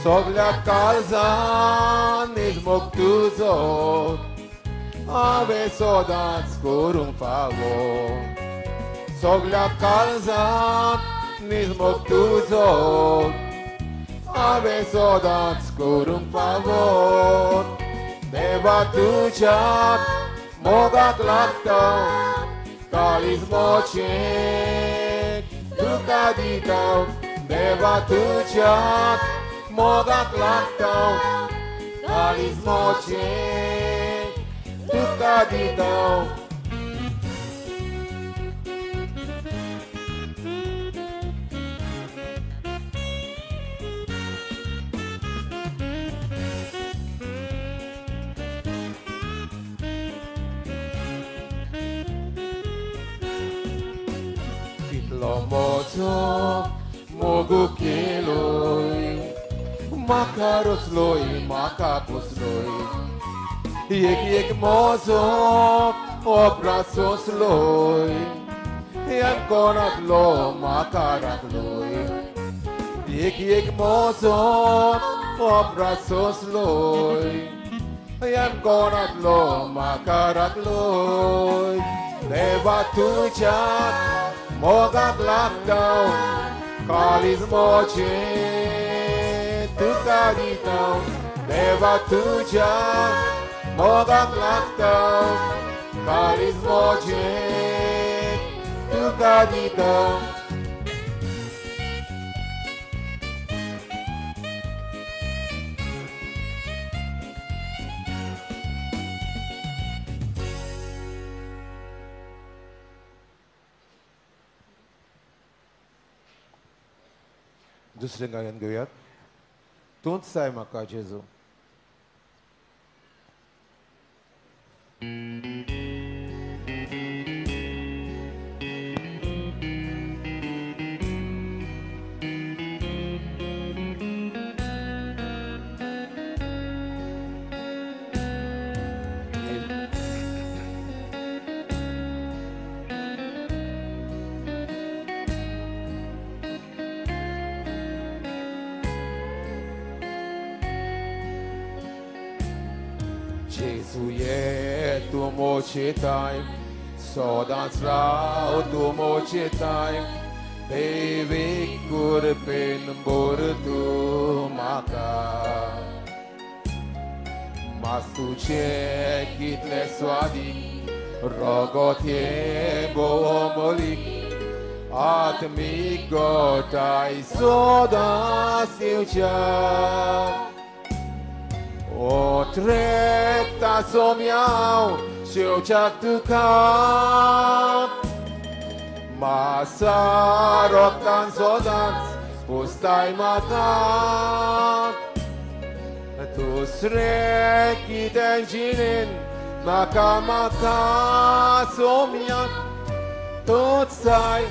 सगल्या काळजान नीज मोग तुजो हांवें सदांच करूंक फावो, सगल्या काळजांत निजमोग तुजो हांवें सदांच करूंक फावो देवा तुज्या मोगाक लागता काळीज म्हजें तुका दिता देवा तुज्या मोगाक लागता काळीज म्हजें तुका दिता. म्हजो मोगू केलोय म्हाका रचलोय म्हाका पोसलोय एक एक म्हजो अपराध सोंसलोय कोणांतलो म्हाका राखलोय एक एक म्हजो अपराध सोंसलोय कोणांतलो म्हाका राखलोय देवा तुज्या मोगाक लागता काळीज म्हजें तुका दिता देवा तुज्या मोगाक लागता काळीज म्हजें तुका दिता. दुसरें गायन घेवयात. तूंच जाय म्हाका जेजू. जेजू तूं मोचेताय सदांच राव तूं मोचेताय देवीक कृपेन भर तूं म्हाका मास तुजें कितलें स्वादीक रगत हें भोव अमोलीक आत्मीक गोठाय सदांच दिवच्या Otreta somiao, शेवच्याक तुका मासा रोगतान सदांच पुसताय म्हाका दुसरें कितें जिणेन म्हाका म्हाका सोम्याक तूंच जाय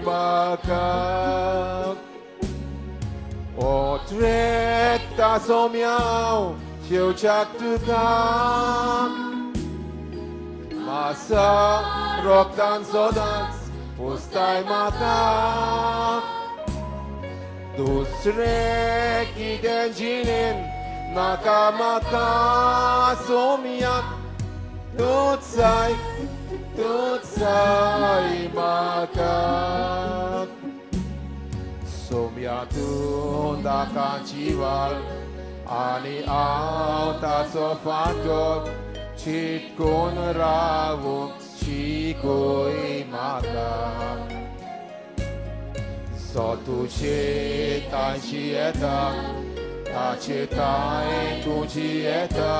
म्हाका. Otreta somiao, शेवच्याक तुका मासा रोगतान सदांच पुसताय म्हाका दुसरें कितें जिणेन नाका म्हाका सोम्याक तूंच जाय म्हाका. सोम्या तूं दाकाची वाल आनी हांव ताचो फांटो चिटकून रावूंक शिकय म्हाका जो तुजे तांशी येता ताचे तांय तुजी येता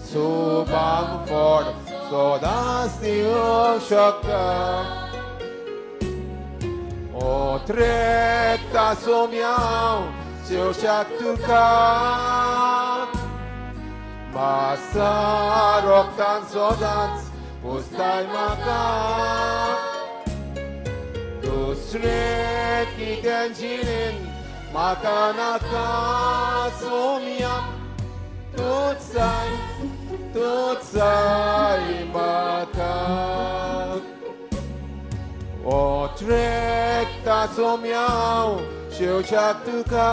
सुबांग फोड सदांच दिवंक शकता. Otreta somiao, शेवच्याक तुका मासा रोगतान सदांच पुसताय म्हाका दुसरें कितें जिणेन म्हाका नाका सोम्याक तूंच जाय म्हाका. Otreta somiao, शेवच्याक तुका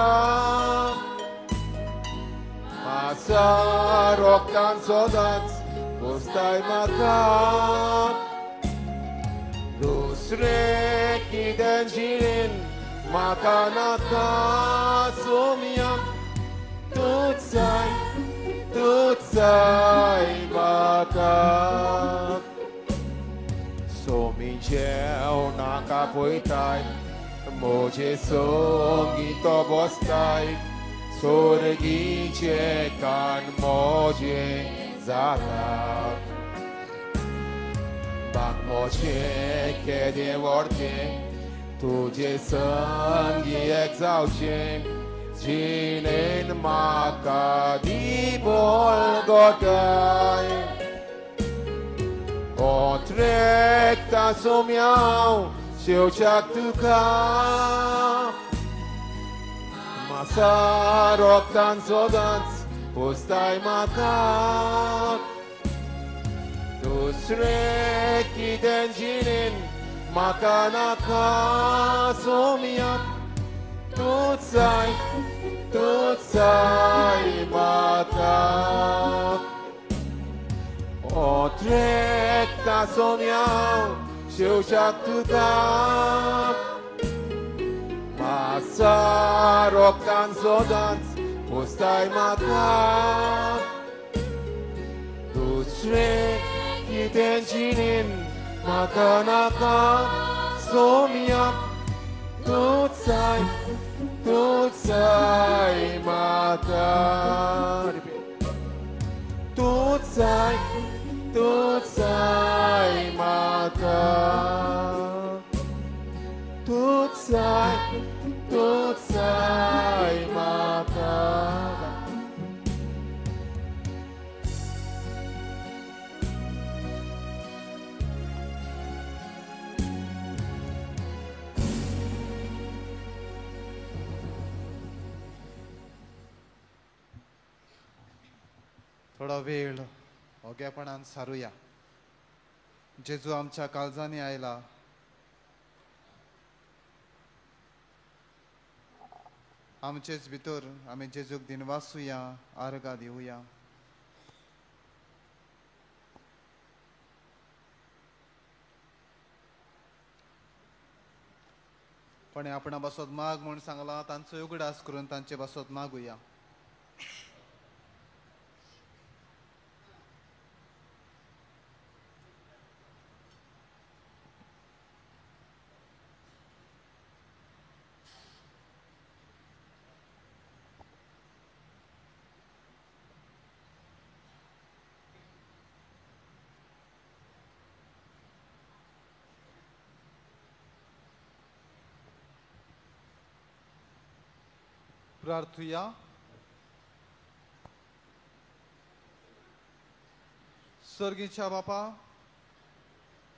मासा रोगतान सदांच पुसताय म्हाका दुसरें कितें जिणेन म्हाका नाका सोम्या, तूंच जाय, तूंच जाय म्हाका. सोमी जेवणाक पळयताय, म्हजे संगी तो बसताय, सोर्गीचे कान म्हजे जाता. बाग म्हजें केदें व्हडचें, तुजे संगी एक जावचें, जिणेन म्हाका दी बळगटाय. ओत्रेकता सोम्या शेवच्याक तुका, मासा रोगतान सदांच पोसताय म्हाका. दुसरें कितें जिणेन म्हाका नाका सोम्या, तूंच जाय, तूंच जाय म्हाका. ओत्रेकता सोम्या शेवच्याक तुका, मासा रोगतान सदांच पोसताय म्हाका. दुसरें कितें जिणेन म्हाका नाका सोम्या, तूंच जाय, तूंच जाय म्हाका. तूंच जाय, तूंच जाय म्हाका. तूंच जाय, तूंच जाय म्हाका. थोडो वेळ ओगेपणान सारुया. जेजू आमच्या काळजांनी आयला. आमचेच भितर आमी जेजूक दिनवासुया, आर्गां दिवया. कोणें आपणा बासत माग म्हूण सांगलां तांचो उगडास करून तांचे बासत मागुया. प्रार्थुया. स्वर्गीच्या बापा,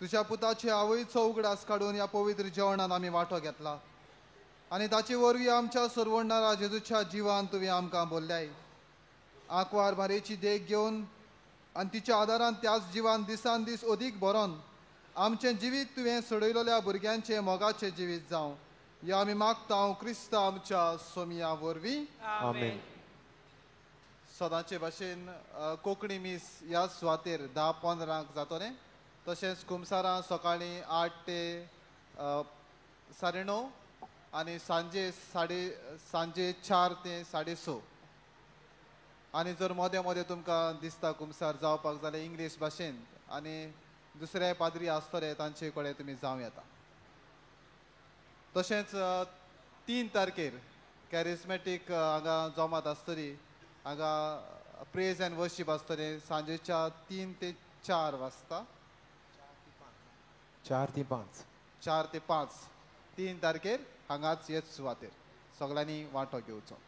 तुज्या पुताचे आवयचो उगडास काडून ह्या पवित्र जेवणान आमी वांटो घेतला आनी ताचे वरवीं आमच्या सरवणणारा जेजूच्या जिवान तुवें आमकां बोल्ल्याय. आंकवार भारेची देख घेवन आनी तिच्या आदारान त्याच जिवान दिसान दीस अदीक भरोन आमचें जिवीत तुवें सोडयलेल्या भुरग्यांचें मोगाचें जिवीत जावं, ह्या आमी मागता क्रिस्त आमच्या सोमया वरवीं. आमेन. सदांचे भाशेन कोंकणी मीस ह्या सुवातेर 10:15 जातलें. तशेंच कुमसारां सकाळीं 8 ते 9:30 आनी सांजे सांजे 4 ते 6:30. आनी जर मदें मदें तुमकां दिसता कुमसार जावपाक जाल्यार इंग्लीश भाशेन आनी दुसरे पाद्री आसतले तांचे कडेन तुमी जावं येता. तशेंच 3 तारखेर कॅरिस्मॅटीक हांगा जमात आसतली. हांगा प्रेज एंड वर्शीप आसतलें सांजेच्या 3 ते 4 वाजता. 4 ते 5. 4 ते 5 3 तारखेर हांगाच हेच सुवातेर सगळ्यांनी वांटो घेवचो.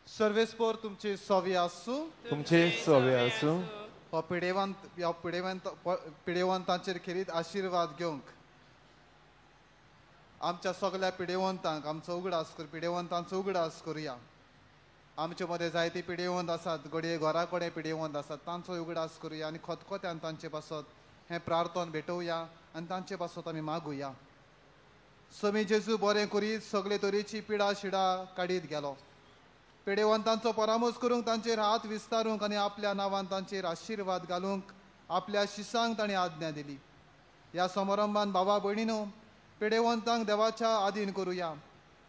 सर्वेस्पोर तुमची सवी आसूं. तुमचे सवी आसूं. हो पिडेवंत ह्या पिडेवंत पिडेवंतांचेर खेरीत आशिर्वाद घेवंक आमच्या सगळ्या पिडेवंतांक आमचो उगडास कर, पिडेवंतांचो उगडास करुया. आमचे मदें जायते पिडेवंत आसात, घडये घरा कडेन पिडेवंत आसात, तांचो उगडास करुया आनी खतखत्यान तांचे पासत हें प्रार्थन भेटोवया आनी तांचे पासत आमी मागुया. समी जेजू बरें करीत सगळे तरेची पिडा शिडा काडीत गेलो. पिडेवंतांचो परामर्श करूंक, तांचेर हात विस्तारूंक आनी आपल्या नांवान तांचेर आशिर्वाद घालूंक आपल्या शिसांक ताणें आज्ञा दिली. ह्या समारंभान बाबा भयणीनो पिडेवंतांक देवाच्या आदीन करुया.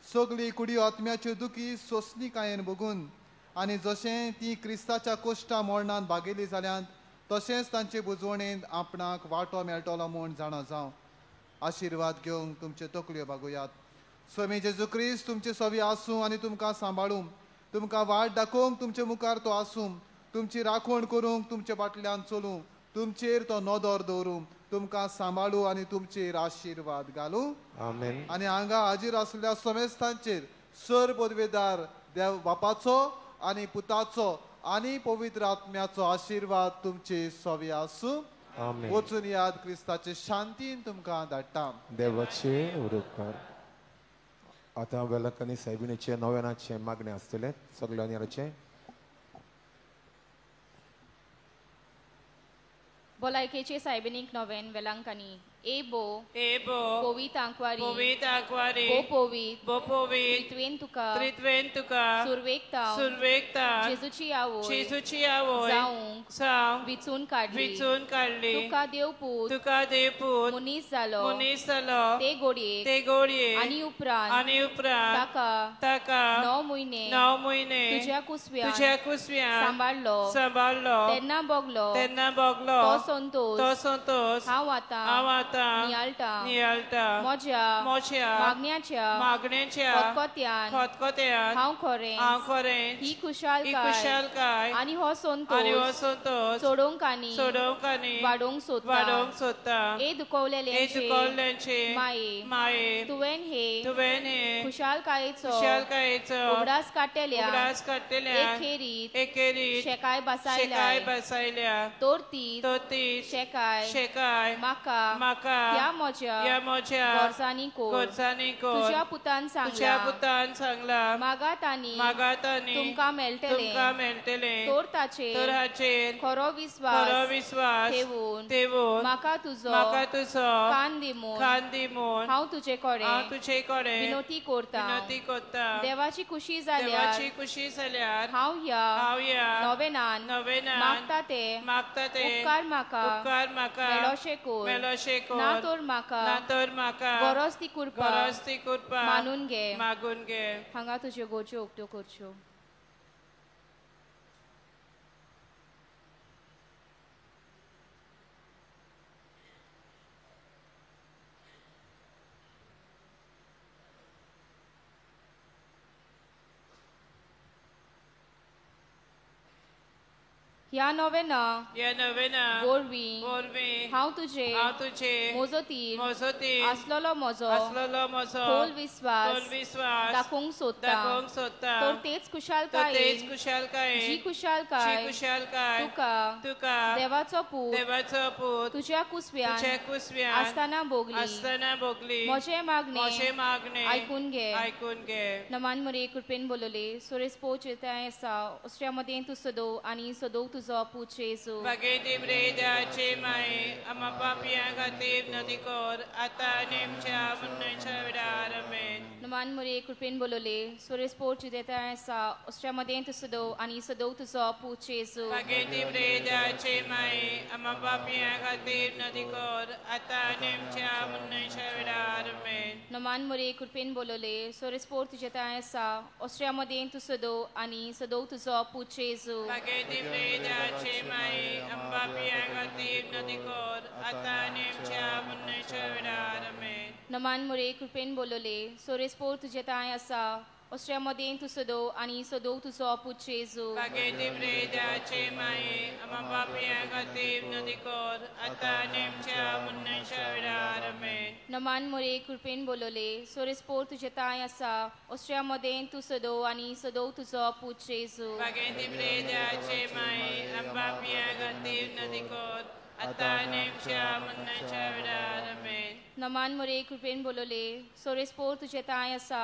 सगळी कुडी आत्म्याच्यो दुखी सोंसणीकायेन भोगून आनी जशें ती क्रिस्ताच्या कोश्टा मरणान भागेली जाल्यात तशेंच तांचे बुजवणेंत आपणाक वांटो मेळटलो म्हूण जाणा जावं. आशिर्वाद घेवंक तुमच्यो तकल्यो बागोयात. स्वामी जेजू क्रिस्त तुमचे सवी आसूं आनी तुमकां सांबाळूं, तुमकां वाट दाखोवंक तुमचे मुखार तो आसूं, तुमची राखण करूंक तुमचे फाटल्यान चलूं, तुमचेर तो नदर दवरूं, तुमकां सांबाळूं आनी तुमचेर आशिर्वाद घालूं. आमेन. आनी हांगा हाजीर आसल्या समेस्तांचेर सर पदवेदार देव बापाचो आनी पुताचो आनी पवित्र आत्म्याचो आशिर्वाद तुमचे सवी आसूं. आमेन. वचून याद क्रिस्ताचे शांतीन तुमकां धाडटा. देवाचे उपकार. आतां वेलंकनी सायबिणीचें नव्यानाचें मागणें आसतलें सगळ्यांनी. भलायकेचे सायबिणीक नोवेन वेलांकानी ए बो ए बो पोवीत आंकवारी पोवीत आंकवारी बो पोवीत बो पोवीत त्रित्वेन तुका त्रित्वेन तुका सुरवेक तावन सुरवेक तावन जेजूची आवय जेजूची आवय जावंक जावंक विचून काडली विचून काडली तुका देवपूत तुका देवपूत मनीस जालो मनीस जालो ते गोडयेक ते गोडयेक आनी उपरांत आनी उपरांत ताका ताका 9 म्हयने 9 म्हयने तुज्या कुसव्यान तुज्या कुसव्यान सांबाळलो सांबाळलो तेन्ना भोगलो तेन्ना भोगलो तो संतोष तो संतोष हांव आतां हांव आतां नियाळटा नियाळटा म्हज्या म्हज्या मागण्याच्या मागण्याच्या खतखत्यान खतखत्यान हांव खरें हांव खरें ही खुशालकाय खुशालकाय आनी हो संतोष आनी हो संतोष सोडोवंक आनी सोडोवंक आनी वाडोवंक सोदता वाडोवंक सोदता. ए ए दुखवलेल्यांचे दुखवल्ल्यांचे माये माये तुवें हे तुवें हे खुशालकायेचो खुशालकायेचो उगडास काडटल्या उगडास काडटल्या एकेरीत एकेरीत शेकाय शेकाय बसायल्या बसायल्या तर तीच तर तीच शेकाय शेकाय म्हाका म्हाका ह्या म्हज्या ह्या म्हज्या गरजांनी कोर गरजांनी कोर. तुज्या पुतान तुज्या सांगला पुतान सांगला मागात आनी मागात आनी तुमकां मेळटलें तुमकां मेळटलें तर ताचेर तर हाचेर खरो विस्वास खरो विस्वास ठेवून ठेवून म्हाका तुजो म्हाका तुजो कान दी म्हूण कान दी म्हूण हांव तुजे कडेन हांव तुजे कडेन विनोती करता. विनोती करता. देवाची खुशी जाल्यार देवाची खुशी जाल्यार हांव ह्या हांव ह्या नोवेनान नोवेनान मागता ते मागता ते उपकार म्हाका उपकार म्हाका मेळोशे कोर मेळोशे कोर ना तर म्हाका ना तर म्हाका गरज ती कृपा गरज ती कृपा मानून घे मागून घे. हांगा तुज्यो गोज्यो उक्त्यो करच्यो. ह्या नोवेना ह्या नोवेना वरवीं वरवीं हांव तुजे हांव तुजे मोजोतीर मोजोतीर आसलेलो म्हजो आसलेलो म्हजो खोल विस्वास खोल विस्वास दाखोवंक सोदता दाखोवंक सोदता तर तेच तर खुशालकायेन तेच खुशालकायेन जी खुशालकाय जी खुशालकाय तुका तुका देवाचो पूत देवाचो पूत तुज्या कुसव्यान तुज्या कुसव्यान आसतना भोगली आसतना भोगली म्हजें मागणें म्हजें मागणें आयकून घे आयकून घे. नमान मरे कृपेन बोलवले सोरेस पोच आसा ऑस्ट्रिया मदें तूं सदोव आनी सदोव तुजो पूत जेजू. बागेती प्रेदाचे माये आम्हा पापयां खातीर नदी कर आतां आनी आमच्या मरणाच्या वेळार. आमेन. नमान मरे कृपेन बोलवले सोरेस पोच आसा ऑस्ट्रिया मदें तूं सदोव आनी सदोव तुजो पूत जेजू. बागेती प्रेदाचे माये आम्हा पापयां खातीर नदी कर आतां आनी आमच्या मरणाच्या वेळार. आमेन. नमान मरे कृपेन बोलवले सोरेस पोच आसा ऑस्ट्रिया मदें तूं सदोव आनी सदोव तुजो पूत जेजू. बागेती प्रेदाचे माये आम्हा पापयां खातीर नदी कर आतां आनी आमच्या मरणाच्या वेळार. आमेन. नमान मरे कृपेन बोलवले सोरेस पोर तुजे तांय आसा ऑस्ट्रिया मदें तूं सदोव आनी सदोव तुजो पूत जेजू. बागेती प्रेदाचे माये आम्हा पापयां खातीर नदी कर आतां आनी आमच्या मरणाच्या वेळार. आमेन. नमान मरे कृपेन बोलवले सोरेस पोर तुजे तांय आसा ऑस्ट्रिया मदें तूं सदोव आनी सदोव तुजो पूत जेजू. बागेती प्रेदाचे माये आम्हा पापयां खातीर नदी कर आतां आनी आमच्या मरणाच्या वेळार. आमेन. नमान मरे कृपेन बोलवले सोरेस पोर तुजे तांय आसा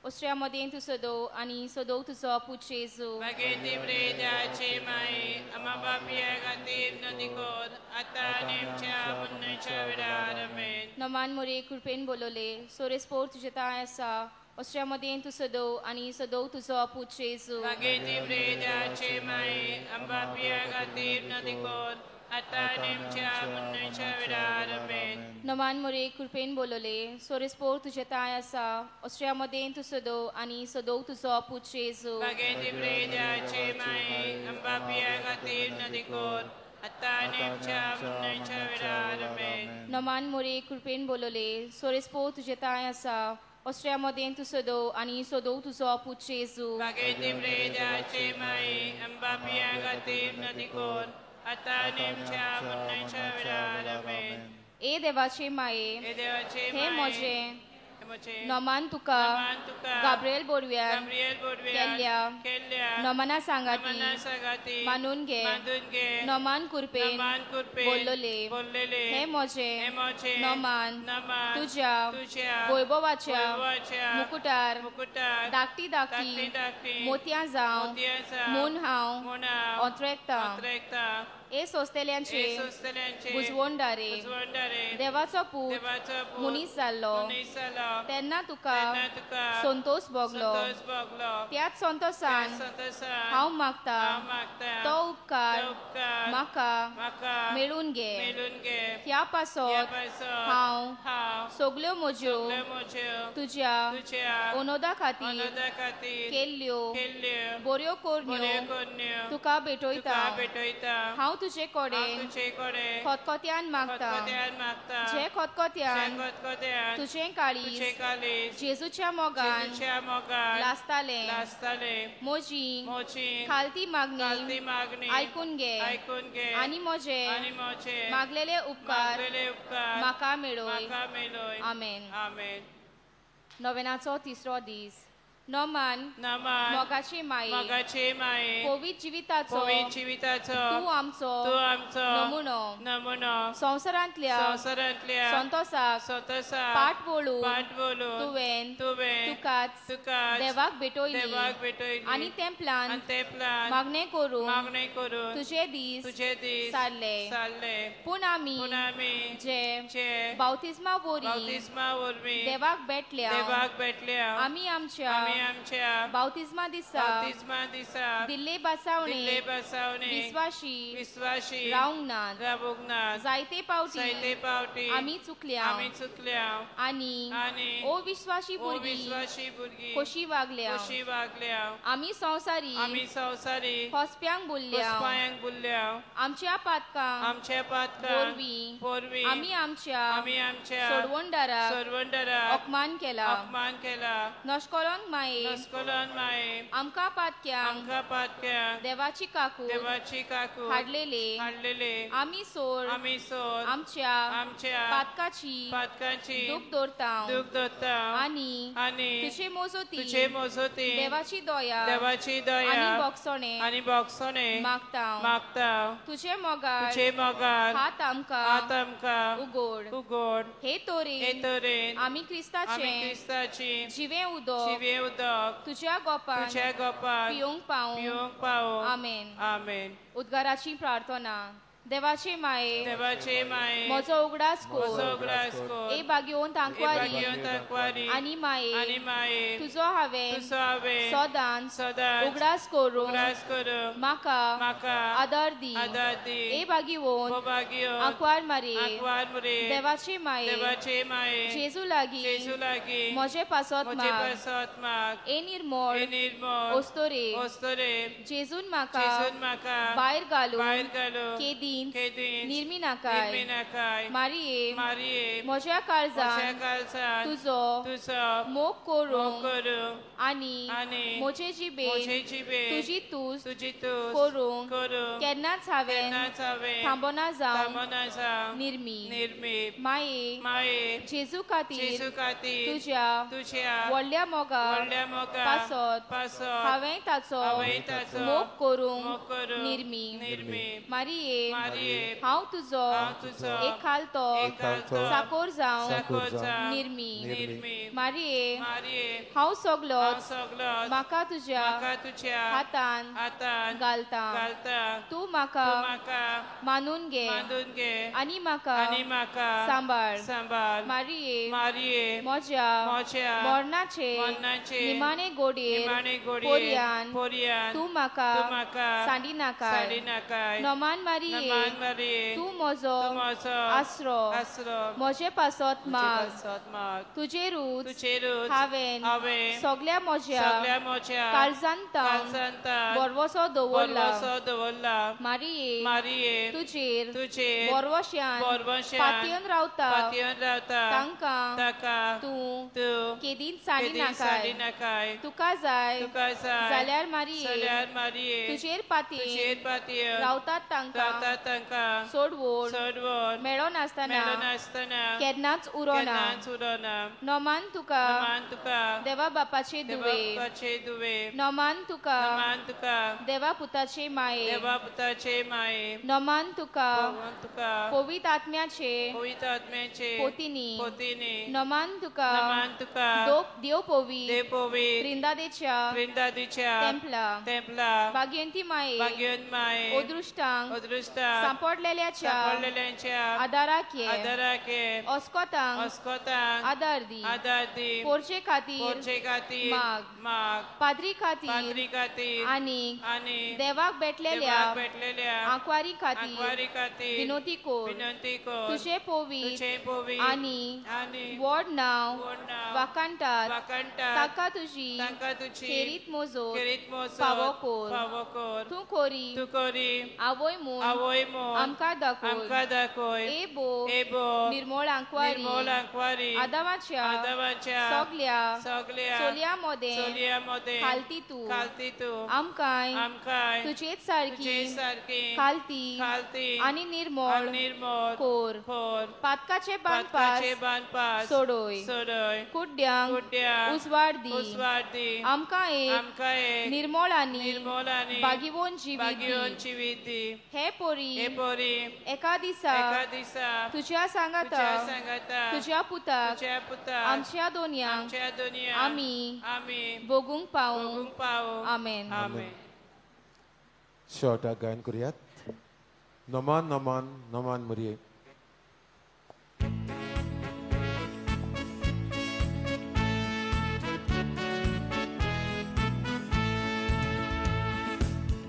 ऑस्ट्रिया मदें तूं सदोव आनी सदोव तुजो पूत जेजू. बागेती प्रेदाचे माये आम्हा पापयां खातीर नदी कर आतां आनी आमच्या मरणाच्या वेळार. आमेन. नमान मरे कृपेन बोलवले सोरेस पोर तुजे तांय आसा ऑस्ट्रिया मदें तूं सदोव आनी सदोव तुजो पूत जेजू. बागेती प्रेदाचे माये आम्हा पापयां खातीर नदी कर आतां आनी आमच्या मरणाच्या वेळार. आमेन. नमान मोरे कृपेन बोलवले सोरेस्पोर तुजे ताय आसा ऑस्ट्रिया मदें तूं सदो आनी सदो तुजो पूत जेजू. भाग्याची प्रेयाचे माये आमकां पिया खातीर नदी कर आतां आनी आमच्या मरणाच्या वेळार. आमेन. नमान मोरे कृपेन बोलवले सोरेस्पोर तुजे ताय आसा ऑस्ट्रिया मदें तूं सदो आनी सदो तुजो पूत जेजू. भाग्याची प्रेयाचे माये आमकां पिया खातीर नदी कर आतां आनी आमच्या मरणाच्या वेळार. आमेन. ए देवाचे माये हे हे म्हजें नमान तुका गाब्रियल बोरव्यान केल्ल्या नमना सांगाती मानून घे. नमान कुरपेन बोललोले हे म्हजें नमान तुज्या वैभवाच्या मुकुटार धाकटी धाकटी मोतयां जावं म्हूण हांव अंत्रेकतां. ए सोंसतेल्यांचे बुजवणदारे देवाचो पूत मनीस जाल्लो तेन्ना तुका संतोष भोगलो त्याच संतोषान हांव मागता तो उपकार म्हाका मेळून घे. ह्या पासत हांव सगल्यो म्हज्यो तुज्या अनोदा खातीर केल्ल्यो बऱ्यो करण्यो तुका भेटयता. हांव तुजे कडेन खतखत्यान मागता जे खतखत्यान तुजें काळीज जेजूच्या मोगान लासतालें म्हजी खालती मागणी आयकून घे आनी म्हजे मागलेले उपकार म्हाका मेळय. आमेन. नोवेनाचो तिसरो दीस. नमान मोगाचे माये पवित्र जिविताचो तूं आमचो नमुनो संवसारांतल्या संतोषाक पाठ वळून तुवें तुकाच देवाक भेटयली आनी तेंपलान मागणें करून तुजे दीस सारले. पूण आमी जे बाप्तिस्मा वरवीं देवाक भेटल्या आमी आमच्या बाप्तिस्मा दिसा दिल्ले बसावणे विस्वाशी रावंक नात. जायते पावटी आमी चुकल्या आनी अविस्वाशी भुरगीं कशी वागल्या. आमी संवसारी हसप्यांक बोल्ल्या आमच्या पातकां वरवीं आमी आमच्या सोडवणदाराक अपमान केला. नश्कोलन माये आमकां पातक्यांक देवाची काकूट हाडलेले आमी सोड आमच्या पातकाची दूख दवरता आनी तुजे मोजोती देवाची दया आनी बोगसणे मागता. तुजे मोगार हात आमकां उगोड. हे तरेन आमी क्रिस्ताचें जिवें उदक तुज्या गोपान पिवंक पावूं. आमेन. उद्गाराची प्रार्थना. देवाचे माये म्हजो उगडास कर ए बागेवन तांकवारी आनी माये तुजो हांवें सदांच उगडास करून म्हाका आदार दी. ए बागेवन आंकवार मारये देवाचे माये जेजू लागीं म्हजे पासत माग. ए निर्मळ ओस्तोरे जेजून म्हाका भायर घालून केदी निर्मी नाकाय. मारिये म्हज्या काळजान तुजो मोग करूंक आनी म्हजे जिबेन तुजी तुस्त करूंक केन्नाच हांवें थांबना जावं निर्मी. माये जेजू खातीर तुज्या व्हडल्या मोगा पासत हांवें ताचो मोग करूंक निर्मी. मारिये हांव तुजो एक खालतो चाकोर जावन जावं निर्मी. मारिये हांव सगलोच म्हाका तुज्या हातान घालता, तूं म्हाका मानून घे आनी म्हाका सांबाळ. मारिये म्हज्या मरणाचे निमाणे गोडयेर पोरयान तूं म्हाका सांडिनाकाय. नमान मारिये तूं म्हजो आसरो, म्हजे पासत माग, तुजेरूच हांवें सगल्या म्हज्या काळजांत भरवसो दवरला. मारिये तुजेर भरवश्यान पातयेवन रावता तांकां तूं केदींच सांडिनाकाय. तुका जाय जाल्यार मारिये तुजेर पातयेवन रावतात तांकां सोडवण मेळनासतना केन्नाच उरोना. नमान तुका देवा बापाचे दुवे, नमान तुका देवा पुताचे माये, नमान तुका पवित्र आत्म्याचे पोतिनी, नमान तुका देव पवी त्रिंदादेच्या तेंपला भाग्यंती माये अदृश्टांक सांपडलेल्याच्या आदाराक ये, अस्कोतांक आदार दी, पोरचे खातीर माग, पाद्री खातीर आनी देवाक भेटलेल्या आंकवारी खातीर विनोती कोर. तुजे पवित्र आनी व्हड नांव वाखाणटात ताका तुजी खेरीत मोजोत फावो कोर. तूं कोरी आवय म्हूण आमकां दाखय. ए बो निर्मोळ आंकवारी आदामाच्या सगल्या चलयां मदें खालती तूं आमकांय तुजेच सारकी खालती आनी निर्मोळ कोर. पातकाचे बांदपास सोडय, कुड्ड्यांक उजवाड दी, आमकां एक निर्मोळ आनी भागिवोन जिवीत दी. हे पोरी एका दिसा तुज्या सांगाता तुज्या पुताक आमच्या दोनयांक आमी भोगूंक पावूं. आमेन. शेवटाक गायन करुयात. नमान नमान नमान मरिये.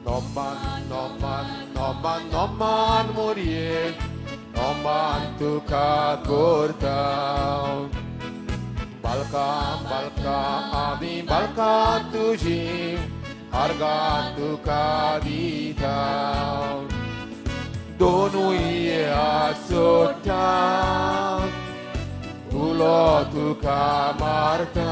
नमान नमान नमान नमान मरिये, नमान तुका करता. बालका बालका आमी बालका तुजी आर्गां तुका दिता. दोनूय आसोटा उलो तुका मारता.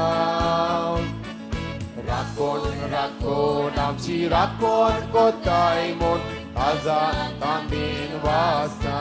राखोन राखोन आमची राखोन कोताय म्हूण काळजांत तांबीन वासता.